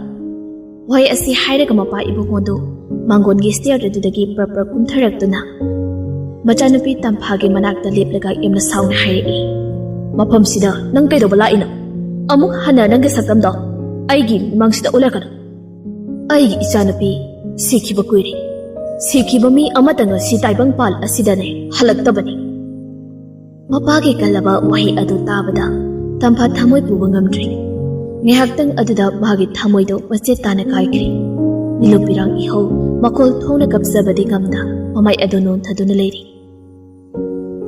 ꯋꯥꯍꯩ ꯑꯁꯤ ꯍꯥꯏꯔꯒ ꯃꯄꯥ ꯏꯕꯨꯡꯉꯣꯗꯨ ꯃꯥꯡꯒꯣꯟꯒꯤ ꯁ꯭ꯇꯤꯌꯔ ꯑꯗꯨꯗꯒꯤ ꯄ꯭ꯔꯞ ꯄ꯭ꯔꯞ ꯀꯨꯝꯊꯔꯛꯇꯨꯅ ꯃꯆꯥꯅꯨꯄꯤ ꯇꯝꯐꯥꯒꯤ ꯃꯅꯥꯛꯇ ꯂꯦꯞꯂꯒ ꯌꯥꯝꯅ ꯁꯥꯎꯅ ꯍꯥꯏꯔꯛꯏ, "ꯃꯐꯝꯁꯤꯗ ꯅꯪ ꯀꯩꯗꯧꯕ ꯂꯥꯛꯏꯅꯣ? ꯑꯃꯨꯛ ꯍꯟꯅ ꯅꯪꯒꯤ ꯁꯛꯇꯝꯗꯣ ꯑꯩꯒꯤ ꯃꯤꯃꯥꯡꯁꯤꯗ ꯎꯠꯂꯛꯀꯅꯨ꯫ ꯑꯩꯒꯤ ꯏꯆꯥꯅꯨꯄꯤ ꯁꯤꯈꯤꯕ ꯀꯨꯏꯔꯦ꯫ ꯁꯤꯈꯤꯕ ꯃꯤ ꯑꯃꯠꯇ ꯉꯁꯤ ꯇꯥꯏꯕꯪꯄꯥꯜ ꯑꯁꯤꯗꯅꯦ ꯍꯜꯂꯛꯇꯕꯅꯤ꯫" ꯃꯄꯥꯒꯤ ꯀꯜꯂꯕ ꯋꯥꯍꯩ ꯑꯗꯨ ꯇꯥꯕꯗ ꯇꯝꯐꯥ ꯊꯃꯣꯏ ꯄꯨꯕ ꯉꯝꯗ꯭ꯔꯦ꯫ ꯉꯥꯏꯍꯥꯛꯇꯪ ꯑꯗꯨꯗ ꯃꯥꯒꯤ ꯊꯃꯣꯏꯗꯨ ꯃꯆꯦꯠ ꯇꯥꯅ ꯀꯥꯏꯈ꯭ꯔꯦ꯫ ꯃꯤꯂꯨꯞ ꯄꯤꯔꯥꯡ ꯏꯍꯧ ꯃꯈꯣꯜ ꯊꯣꯛꯅ ꯀꯞꯆꯕꯗꯤ ꯉꯝꯗ ꯃꯃꯥꯏ ꯑꯗꯨ ꯅꯣꯟꯊꯗꯨꯅ ꯂꯩꯔꯤ꯫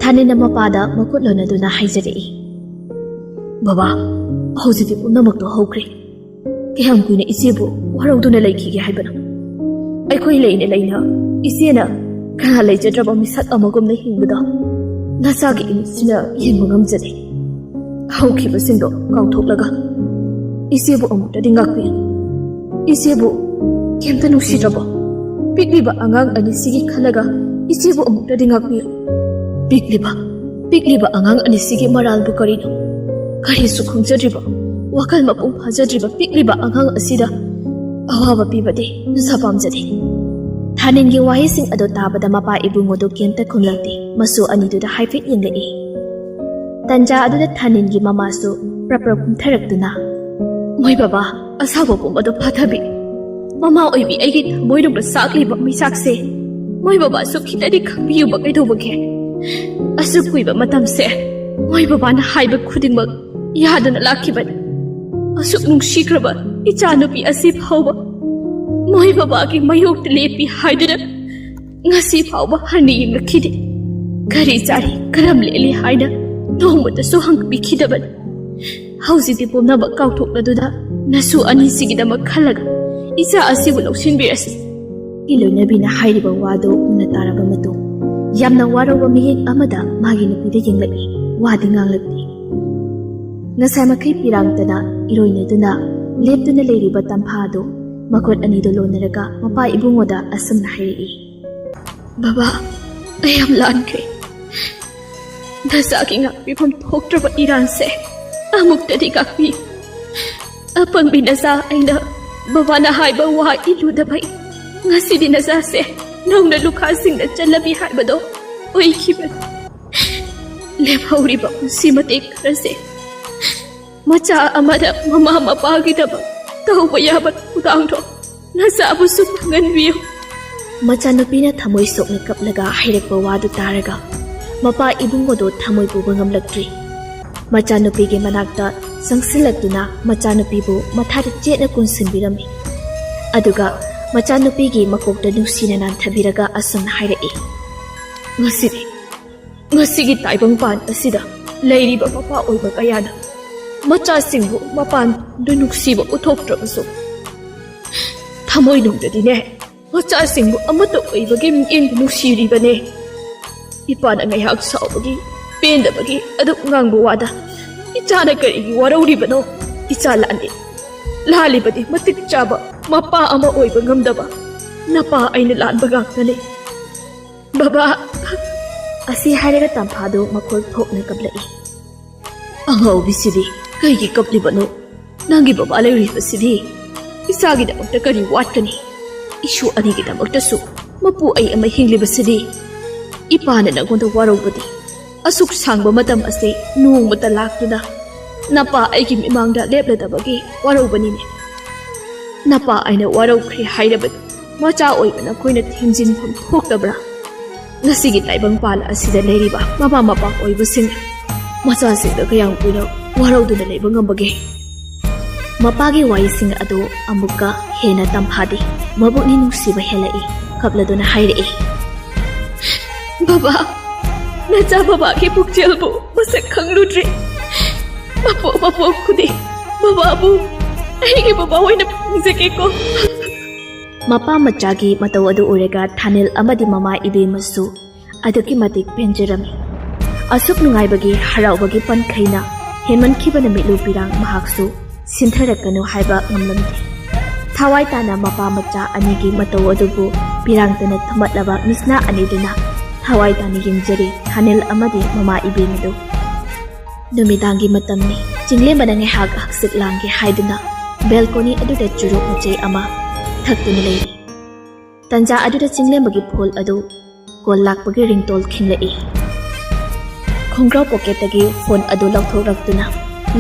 ꯊꯥꯅꯤꯅ ꯃꯄꯥꯗ ꯃꯈꯨꯠ ꯂꯣꯟꯅꯗꯨꯅ ꯍꯥꯏꯖꯔꯛꯏ, "ꯕꯕꯥ, ꯍꯧꯖꯤꯛꯇꯤ ꯄꯨꯝꯅꯃꯛꯇꯣ ꯍꯧꯈ꯭ꯔꯦ꯫ ꯀꯌꯥꯝ ꯀꯨꯏꯅ ꯏꯆꯦꯕꯨ ꯋꯥꯔꯧꯗꯨꯅ ꯂꯩꯈꯤꯒꯦ ꯍꯥꯏꯕꯅꯣ? ꯑꯩꯈꯣꯏ ꯂꯩꯅ ꯂꯩꯅ ꯏꯆꯦꯅ ꯀꯅꯥ ꯂꯩꯖꯗ꯭ꯔꯕ ꯃꯤꯁꯛ ꯑꯃꯒꯨꯝꯅ ꯍꯤꯡꯕꯗꯣ ꯅꯆꯥꯒꯤ ꯏꯃꯤꯠꯁꯤꯅ ꯌꯦꯡꯕ ꯉꯝꯖꯗꯦ꯫ ꯍꯧꯈꯤꯕꯁꯤꯡꯗꯣ ꯀꯥꯎꯊꯣꯛꯂꯒ ꯏꯆꯦꯕꯨ ꯑꯃꯨꯛꯇꯗꯤ ꯉꯥꯛꯄꯤꯌꯨ꯫ ꯏꯆꯦꯕꯨ ꯀꯩꯝꯇ ꯅꯨꯡꯁꯤꯗ꯭ꯔꯕꯣ? ꯄꯤꯛꯂꯤꯕ ꯑꯉꯥꯡ ꯑꯅꯤꯁꯤꯒꯤ ꯈꯜꯂꯒ ꯏꯆꯦꯕꯨ ꯑꯃꯨꯛꯇꯗꯤ ꯉꯥꯛꯄꯤꯌꯨ꯫ ꯄꯤꯛꯂꯤꯕ, ꯄꯤꯛꯂꯤꯕ ꯑꯉꯥꯡ ꯑꯅꯤꯁꯤꯒꯤ ꯃꯔꯥꯜꯕꯨ ꯀꯔꯤꯅꯣ? ꯀꯔꯤꯁꯨ ꯈꯪꯖꯗ꯭ꯔꯤꯕ ꯋꯥꯈꯜ ꯃꯄꯨꯡ ꯐꯥꯖꯗ꯭ꯔꯤꯕ ꯄꯤꯛꯂꯤꯕ ꯑꯉꯥꯡ ꯑꯁꯤꯗ ꯑꯋꯥꯕ ꯄꯤꯕꯗꯤ ꯅꯁꯥ ꯄꯥꯝꯖꯗꯦ꯫ ꯊꯥꯅꯤꯟꯒꯤ ꯋꯥꯍꯩꯁꯤꯡ ꯑꯗꯨ ꯇꯥꯕꯗ ꯃꯄꯥ ꯏꯕꯨꯡꯉꯣꯗꯨ ꯀꯩꯝꯇ ꯈꯨꯝꯂꯛꯇꯦ꯫ ꯃꯆꯨ ꯑꯅꯤꯗꯨꯗ ꯍꯥꯏꯐꯦꯠ ꯌꯦꯡꯂꯛꯏ꯫ ꯇꯟꯖꯥ ꯑꯗꯨꯗ ꯊꯥꯅꯤꯟꯒꯤ ꯃꯃꯥꯁꯨ ꯄ꯭ꯔꯞ ꯄ꯭ꯔꯞ ꯀꯨꯝꯊꯔꯛꯇꯨꯅ, "ꯃꯣꯏ ꯕꯕꯥ, ꯑꯁꯥꯎꯕ ꯄꯨꯝꯕꯗꯣ ꯐꯥꯊꯕꯤ꯫ ꯃꯃꯥ ꯑꯣꯏꯕꯤ ꯑꯩꯒꯤ ꯊꯃꯣꯏꯅꯨꯡꯗ ꯆꯥꯛꯂꯤꯕ ꯃꯩꯆꯥꯛꯁꯦ ꯃꯣꯏ ꯕꯕꯥꯁꯨ ꯈꯤꯇꯗꯤ ꯈꯪꯕꯤꯌꯨꯕ ꯀꯩꯗꯧꯕꯒꯦ? ꯑꯁꯨꯛ ꯀꯨꯏꯕ ꯃꯇꯝꯁꯦ ꯃꯣꯏ ꯕꯕꯥꯅ ꯍꯥꯏꯕ ꯈꯨꯗꯤꯡꯃꯛ ꯌꯥꯗꯅ ꯂꯥꯛꯈꯤꯕꯅꯤ꯫ ꯑꯁꯨꯛ ꯅꯨꯡꯁꯤꯈ꯭ꯔꯕ ꯏꯆꯥꯅꯨꯄꯤ ꯑꯁꯤ ꯐꯥꯎꯕ ꯃꯣꯏ ꯕꯕꯥꯒꯤ ꯃꯥꯌꯣꯛꯇ ꯂꯦꯞꯄꯤ ꯍꯥꯏꯗꯨꯅ ꯉꯁꯤ ꯐꯥꯎꯕ ꯍꯟꯅ ꯌꯦꯡꯂꯛꯈꯤꯗꯦ꯫ ꯀꯔꯤ ꯆꯥꯔꯤ, ꯀꯔꯝ ꯂꯦꯜꯂꯤ ꯍꯥꯏꯅ ꯅꯣꯡꯃꯇꯁꯨ ꯍꯪꯕꯤꯈꯤꯗꯕꯅꯤ꯫ ꯍꯧꯖꯤꯛꯇꯤ ꯄꯨꯝꯅꯃꯛ ꯀꯥꯎꯊꯣꯛꯂꯗꯨꯅ ꯅꯁꯨ ꯑꯅꯤꯁꯤꯒꯤꯗꯃꯛ ꯈꯜꯂꯒ ꯏꯆꯥ ꯑꯁꯤꯕꯨ ꯂꯧꯁꯤꯟꯕꯤꯔꯁꯤ꯫" ꯏꯂꯣꯏꯅꯕꯤꯅ ꯍꯥꯏꯔꯤꯕ ꯋꯥꯗꯨ ꯃꯨꯟꯅ ꯇꯥꯔꯕ ꯃꯇꯨꯡ ꯌꯥꯝꯅ ꯋꯥꯔꯧꯕ ꯃꯤꯠꯌꯦꯡ ꯑꯃꯗ ꯃꯥꯒꯤ ꯅꯨꯄꯤꯗ ꯌꯦꯡꯂꯛꯏ꯫ ꯋꯥꯗꯤ ꯉꯥꯡꯂꯛꯇꯦ꯫ ꯉꯁꯥꯏ ꯃꯈꯩ ꯄꯤꯔꯥꯡꯇꯅ ꯏꯔꯣꯏꯅꯗꯨꯅ ꯂꯦꯞꯇꯨꯅ ꯂꯩꯔꯤꯕ ꯇꯝꯐꯥ ꯑꯗꯨ ꯃꯈꯨꯠ ꯑꯅꯤꯗꯨ ꯂꯣꯟꯅꯔꯒ ꯃꯄꯥ ꯏꯕꯨꯡꯉꯣꯗ ꯑꯁꯨꯝꯅ ꯍꯥꯏꯔꯛꯏ, "ꯕꯕꯥ, ꯑꯩ ꯌꯥꯝ ꯂꯥꯟꯈ꯭ꯔꯦ꯫ ꯅꯆꯥꯒꯤ ꯉꯥꯛꯄꯤꯐꯝ ꯊꯣꯛꯇ꯭ꯔꯕ ꯏꯔꯥꯟꯁꯦ ꯑꯃꯨꯛꯇꯗꯤ ꯉꯥꯛꯄꯤꯌꯨ꯫ ꯑꯄꯪꯕꯤ ꯅꯆꯥ ꯑꯩꯅ ꯕꯕꯥꯅ ꯍꯥꯏꯕ ꯋꯥ ꯏꯜꯂꯨꯗꯕꯩ ꯉꯁꯤꯗꯤ ꯅꯆꯥꯁꯦ ꯅꯧꯅ ꯂꯨꯈꯥꯁꯤꯡꯗ ꯆꯠꯂꯕꯤ ꯍꯥꯏꯕꯗꯣ ꯑꯣꯏꯈꯤꯕꯅꯤ꯫ ꯂꯦꯝꯍꯧꯔꯤꯕ ꯄꯨꯟꯁꯤ ꯃꯇꯦꯛ ꯈꯔꯁꯦ ꯃꯆꯥ ꯑꯃꯅ ꯃꯃꯥ ꯃꯄꯥꯒꯤꯗꯃꯛ ꯇꯧꯕ ꯌꯥꯕ ꯊꯧꯗꯥꯡꯗꯣ ꯅꯆꯥꯕꯨꯁꯨ ꯐꯪꯍꯟꯕꯤꯌꯨ꯫" ꯃꯆꯥꯅꯨꯄꯤꯅ ꯊꯃꯣꯏ ꯁꯣꯛꯅ ꯀꯞꯂꯒ ꯍꯥꯏꯔꯛꯄ ꯋꯥꯗꯨ ꯇꯥꯔꯒ ꯃꯄꯥ ꯏꯕꯨꯡꯉꯣꯗꯨ ꯊꯃꯣꯏ ꯄꯨꯕ ꯉꯝꯂꯛꯇ꯭ꯔꯤ꯫ ꯃꯆꯥꯅꯨꯄꯤꯒꯤ ꯃꯅꯥꯛꯇ ꯆꯪꯁꯤꯜꯂꯛꯇꯨꯅ ꯃꯆꯥꯅꯨꯄꯤꯕꯨ ꯃꯊꯥꯗ ꯆꯦꯠꯅ ꯀꯣꯟꯁꯤꯟꯕꯤꯔꯝꯃꯤ꯫ ꯑꯗꯨꯒ ꯃꯆꯥꯅꯨꯄꯤꯒꯤ ꯃꯀꯣꯛꯇ ꯅꯨꯡꯁꯤꯅ ꯅꯥꯟꯊꯕꯤꯔꯒ ꯑꯁꯨꯝꯅ ꯍꯥꯏꯔꯛꯏ, "ꯉꯁꯤꯗꯤ, ꯉꯁꯤꯒꯤ ꯇꯥꯏꯕꯪꯄꯥꯟ ꯑꯁꯤꯗ ꯂꯩꯔꯤꯕ ꯃꯄꯥ ꯑꯣꯏꯕ ꯀꯌꯥꯅ ꯃꯆꯥꯁꯤꯡꯕꯨ ꯃꯄꯥꯟꯗ ꯅꯨꯡꯁꯤꯕ ꯎꯠꯊꯣꯛꯇ꯭ꯔꯕꯁꯨ, ꯊꯃꯣꯏꯅꯨꯡꯗꯗꯤꯅꯦ, ꯃꯆꯥꯁꯤꯡꯕꯨ ꯑꯃꯠꯇ ꯑꯣꯏꯕꯒꯤ ꯃꯤꯠꯌꯦꯡꯗ ꯅꯨꯡꯁꯤꯔꯤꯕꯅꯦ꯫ ꯏꯄꯥꯅ ꯉꯥꯏꯍꯥꯛ ꯁꯥꯎꯕꯒꯤ, ꯄꯦꯟꯗꯕꯒꯤ ꯑꯗꯨꯛ ꯉꯥꯡꯕ ꯋꯥꯗ ꯏꯆꯥꯅ ꯀꯔꯤꯒꯤ ꯋꯥꯔꯧꯔꯤꯕꯅꯣ? ꯏꯆꯥ ꯂꯥꯟꯗꯦ꯫ ꯂꯥꯜꯂꯤꯕꯗꯤ ꯃꯇꯤꯛ ꯆꯥꯕ ꯃꯄꯥ ꯑꯃ ꯑꯣꯏꯕ ꯉꯝꯗꯕ ꯅꯄꯥ ꯑꯩꯅ ꯂꯥꯟꯕ ꯉꯥꯛꯇꯅꯦ꯫ ꯕꯕꯥ!" ꯑꯁꯤ ꯍꯥꯏꯔꯒ ꯇꯝꯐꯥꯗꯨ ꯃꯈꯣꯜ ꯊꯣꯛꯅ ꯀꯞꯂꯛꯏ꯫ "ꯑꯉꯥꯎꯕꯤꯁꯤꯗꯤ ꯀꯩꯒꯤ ꯀꯞꯂꯤꯕꯅꯣ? ꯅꯪꯒꯤ ꯕꯕꯥ ꯂꯩꯔꯤꯕꯁꯤꯗꯤ ꯏꯆꯥꯒꯤꯗꯃꯛꯇ ꯀꯔꯤ ꯋꯥꯠꯀꯅꯤ? ꯏꯁꯨ ꯑꯅꯤꯒꯤꯗꯃꯛꯇꯁꯨ ꯃꯄꯨ ꯑꯩ ꯑꯃ ꯍꯤꯡꯂꯤꯕꯁꯤꯗꯤ꯫ ꯏꯄꯥꯅ ꯅꯪꯉꯣꯟꯗ ꯋꯥꯔꯧꯕꯗꯤ ꯑꯁꯨꯛ ꯁꯥꯡꯕ ꯃꯇꯝ ꯑꯁꯤ ꯅꯣꯡꯃꯇ ꯂꯥꯛꯇꯨꯅ ꯅꯄꯥ ꯑꯩꯒꯤ ꯃꯤꯃꯥꯡꯗ ꯂꯦꯞꯂꯗꯕꯒꯤ ꯋꯥꯔꯧꯕꯅꯤꯅꯦ꯫ ꯅꯄꯥ ꯑꯩꯅ ꯋꯥꯔꯧꯈ꯭ꯔꯦ ꯍꯥꯏꯔꯕꯗꯤ ꯃꯆꯥ ꯑꯣꯏꯕ ꯅꯈꯣꯏꯅ ꯊꯦꯝꯖꯤꯟꯐꯝ ꯊꯣꯛꯇꯕ꯭ꯔꯥ? ꯉꯁꯤꯒꯤ ꯇꯥꯏꯕꯪꯄꯥꯜ ꯑꯁꯤꯗ ꯂꯩꯔꯤꯕ ꯃꯃꯥ ꯃꯄꯥ ꯑꯣꯏꯕꯁꯤꯡ ꯃꯆꯥꯁꯤꯡꯗ ꯀꯌꯥꯝ ꯀꯨꯏꯅ ꯋꯥꯔꯧꯗꯨꯅ ꯂꯩꯕ ꯉꯝꯕꯒꯦ? ꯃꯄꯥꯒꯤ ꯋꯥꯍꯩꯁꯤꯡ ꯑꯗꯨ ꯑꯃꯨꯛꯀ ꯍꯦꯟꯅ ꯇꯝꯐꯥꯗꯦ꯫ ꯃꯕꯨꯛꯅꯤꯡ ꯅꯨꯡꯁꯤꯕ ꯍꯦꯜꯂꯛꯏ꯫ ꯀꯞꯂꯗꯨꯅ ꯍꯥꯏꯔꯛꯏ, "ꯕꯕꯥ, ꯅꯆꯥ ꯕꯕꯥꯒꯤ ꯄꯨꯛꯆꯦꯜꯕꯨ ꯃꯁꯛ ꯈꯪꯂꯨꯗ꯭ꯔꯤ꯫ ꯃꯄꯣꯛ ꯃꯄꯣꯛ ꯈꯨꯗꯤꯡ ꯕꯕꯥꯕꯨ ꯑꯩꯒꯤ ꯕꯕꯥ ꯑꯣꯏꯅ ꯐꯪꯖꯒꯦꯀꯣ"꯫ ꯃꯄꯥ ꯃꯆꯥꯒꯤ ꯃꯇꯧ ꯑꯗꯨ ꯎꯔꯒ ꯊꯥꯅꯤꯜ ꯑꯃꯗꯤ ꯃꯃꯥ ꯏꯕꯦꯝꯃꯁꯨ ꯑꯗꯨꯛꯀꯤ ꯃꯇꯤꯛ ꯄꯦꯟꯖꯔꯝꯃꯤ꯫ ꯑꯁꯨꯛ ꯅꯨꯡꯉꯥꯏꯕꯒꯤ ꯍꯔꯥꯎꯕꯒꯤ ꯄꯟꯈꯩꯅ ꯍꯦꯟꯃꯟꯈꯤꯕꯅ ꯃꯤꯠꯂꯨ ꯄꯤꯔꯥꯡ ꯃꯍꯥꯛꯁꯨ ꯁꯤꯟꯊꯔꯛꯀꯅꯨ ꯍꯥꯏꯕ ꯉꯝꯂꯝꯗꯦ꯫ ꯊꯋꯥꯏ ꯇꯥꯅ ꯃꯄꯥ ꯃꯆꯥ ꯑꯅꯤꯒꯤ ꯃꯇꯧ ꯑꯗꯨꯕꯨ ꯄꯤꯔꯥꯡꯇꯅ ꯊꯨꯝꯃꯠꯂꯕ ꯃꯤꯠꯁꯅꯥ ꯑꯅꯤꯗꯨꯅ ꯊꯋꯥꯏ ꯇꯥꯅ ꯌꯦꯡꯖꯔꯤ ꯊꯥꯅꯤꯜ ꯑꯃꯗꯤ ꯃꯃꯥ ꯏꯕꯦꯝ ꯑꯗꯨ꯫ ꯅꯨꯃꯤꯗꯥꯡꯒꯤ ꯃꯇꯝꯅꯤ꯫ ꯆꯤꯡꯂꯦꯝꯕꯅ ꯉꯥꯏꯍꯥꯛ ꯍꯛꯆꯤꯛ ꯂꯥꯡꯒꯦ ꯍꯥꯏꯗꯨꯅ ꯕꯦꯜꯀꯣꯅꯤ ꯑꯗꯨꯗ ꯆꯨꯔꯨꯞ ꯃꯆꯦ ꯑꯃ ꯊꯛꯇꯨꯅ ꯂꯩꯔꯤ꯫ ꯇꯟꯖꯥ ꯑꯗꯨꯗ ꯆꯤꯡꯂꯦꯝꯕꯒꯤ ꯐꯣꯟ ꯑꯗꯨ ꯀꯣꯜ ꯂꯥꯛꯄꯒꯤ ꯔꯤꯡꯇꯣꯟ ꯈꯤꯡꯂꯛꯏ꯫ ꯈꯣꯡꯒ꯭ꯔꯥꯎ ꯄꯣꯀꯦꯠꯇꯒꯤ ꯐꯣꯟ ꯑꯗꯨ ꯂꯧꯊꯣꯛꯂꯛꯇꯨꯅ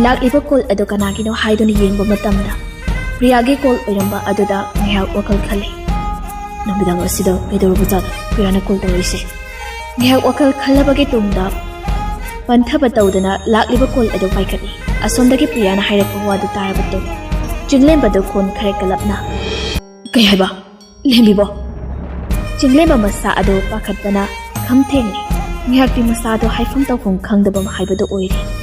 ꯂꯥꯛꯂꯤꯕ ꯀꯣꯜ ꯑꯗꯨ ꯀꯅꯥꯒꯤꯅꯣ ꯍꯥꯏꯗꯨꯅ ꯌꯦꯡꯕ ꯃꯇꯝꯗ ꯄ꯭ꯔꯤꯌꯥꯒꯤ ꯀꯣꯜ ꯑꯣꯏꯔꯝꯕ ꯑꯗꯨꯗ ꯉꯥꯏꯍꯥꯛ ꯋꯥꯈꯜ ꯈꯜꯂꯤ꯫ ꯅꯨꯃꯤꯗꯥꯡ ꯑꯁꯤꯗ ꯀꯩꯗꯧꯔꯕꯖꯥꯠꯅꯣ ꯄ꯭ꯔꯤꯌꯥꯅ ꯀꯣꯜ ꯇꯧꯔꯛꯏꯁꯦ? ꯉꯥꯏꯍꯥꯛ ꯋꯥꯈꯜ ꯈꯜꯂꯕꯒꯤ ꯇꯨꯡꯗ ꯄꯟꯊꯕ ꯇꯧꯗꯅ ꯂꯥꯛꯂꯤꯕ ꯀꯣꯜ ꯑꯗꯨ ꯄꯥꯏꯈꯠꯂꯤ꯫ ꯑꯁꯣꯝꯗꯒꯤ ꯄ꯭ꯔꯤꯌꯥꯅ ꯍꯥꯏꯔꯛꯄ ꯋꯥꯗꯨ ꯇꯥꯔꯕ ꯇꯨꯡ ꯆꯤꯡꯂꯦꯝꯕꯗꯨ ꯈꯣꯟ ꯈꯔ ꯀꯜꯂꯞꯅ, "ꯀꯩ ꯍꯥꯏꯕ? ꯂꯦꯝꯕꯤꯕꯣ?" ꯆꯤꯡꯂꯦꯝꯕ ꯃꯁꯥ ꯑꯗꯨ ꯄꯥꯈꯠꯄꯅ ꯈꯝ ꯊꯦꯡꯂꯤ꯫ ꯉꯥꯏꯍꯥꯛꯇꯤ ꯃꯁꯥꯗꯣ ꯍꯥꯏꯐꯝ ꯇꯧꯐꯝ ꯈꯪꯗꯕ ꯍꯥꯏꯕꯗꯨ ꯑꯣꯏꯔꯤ꯫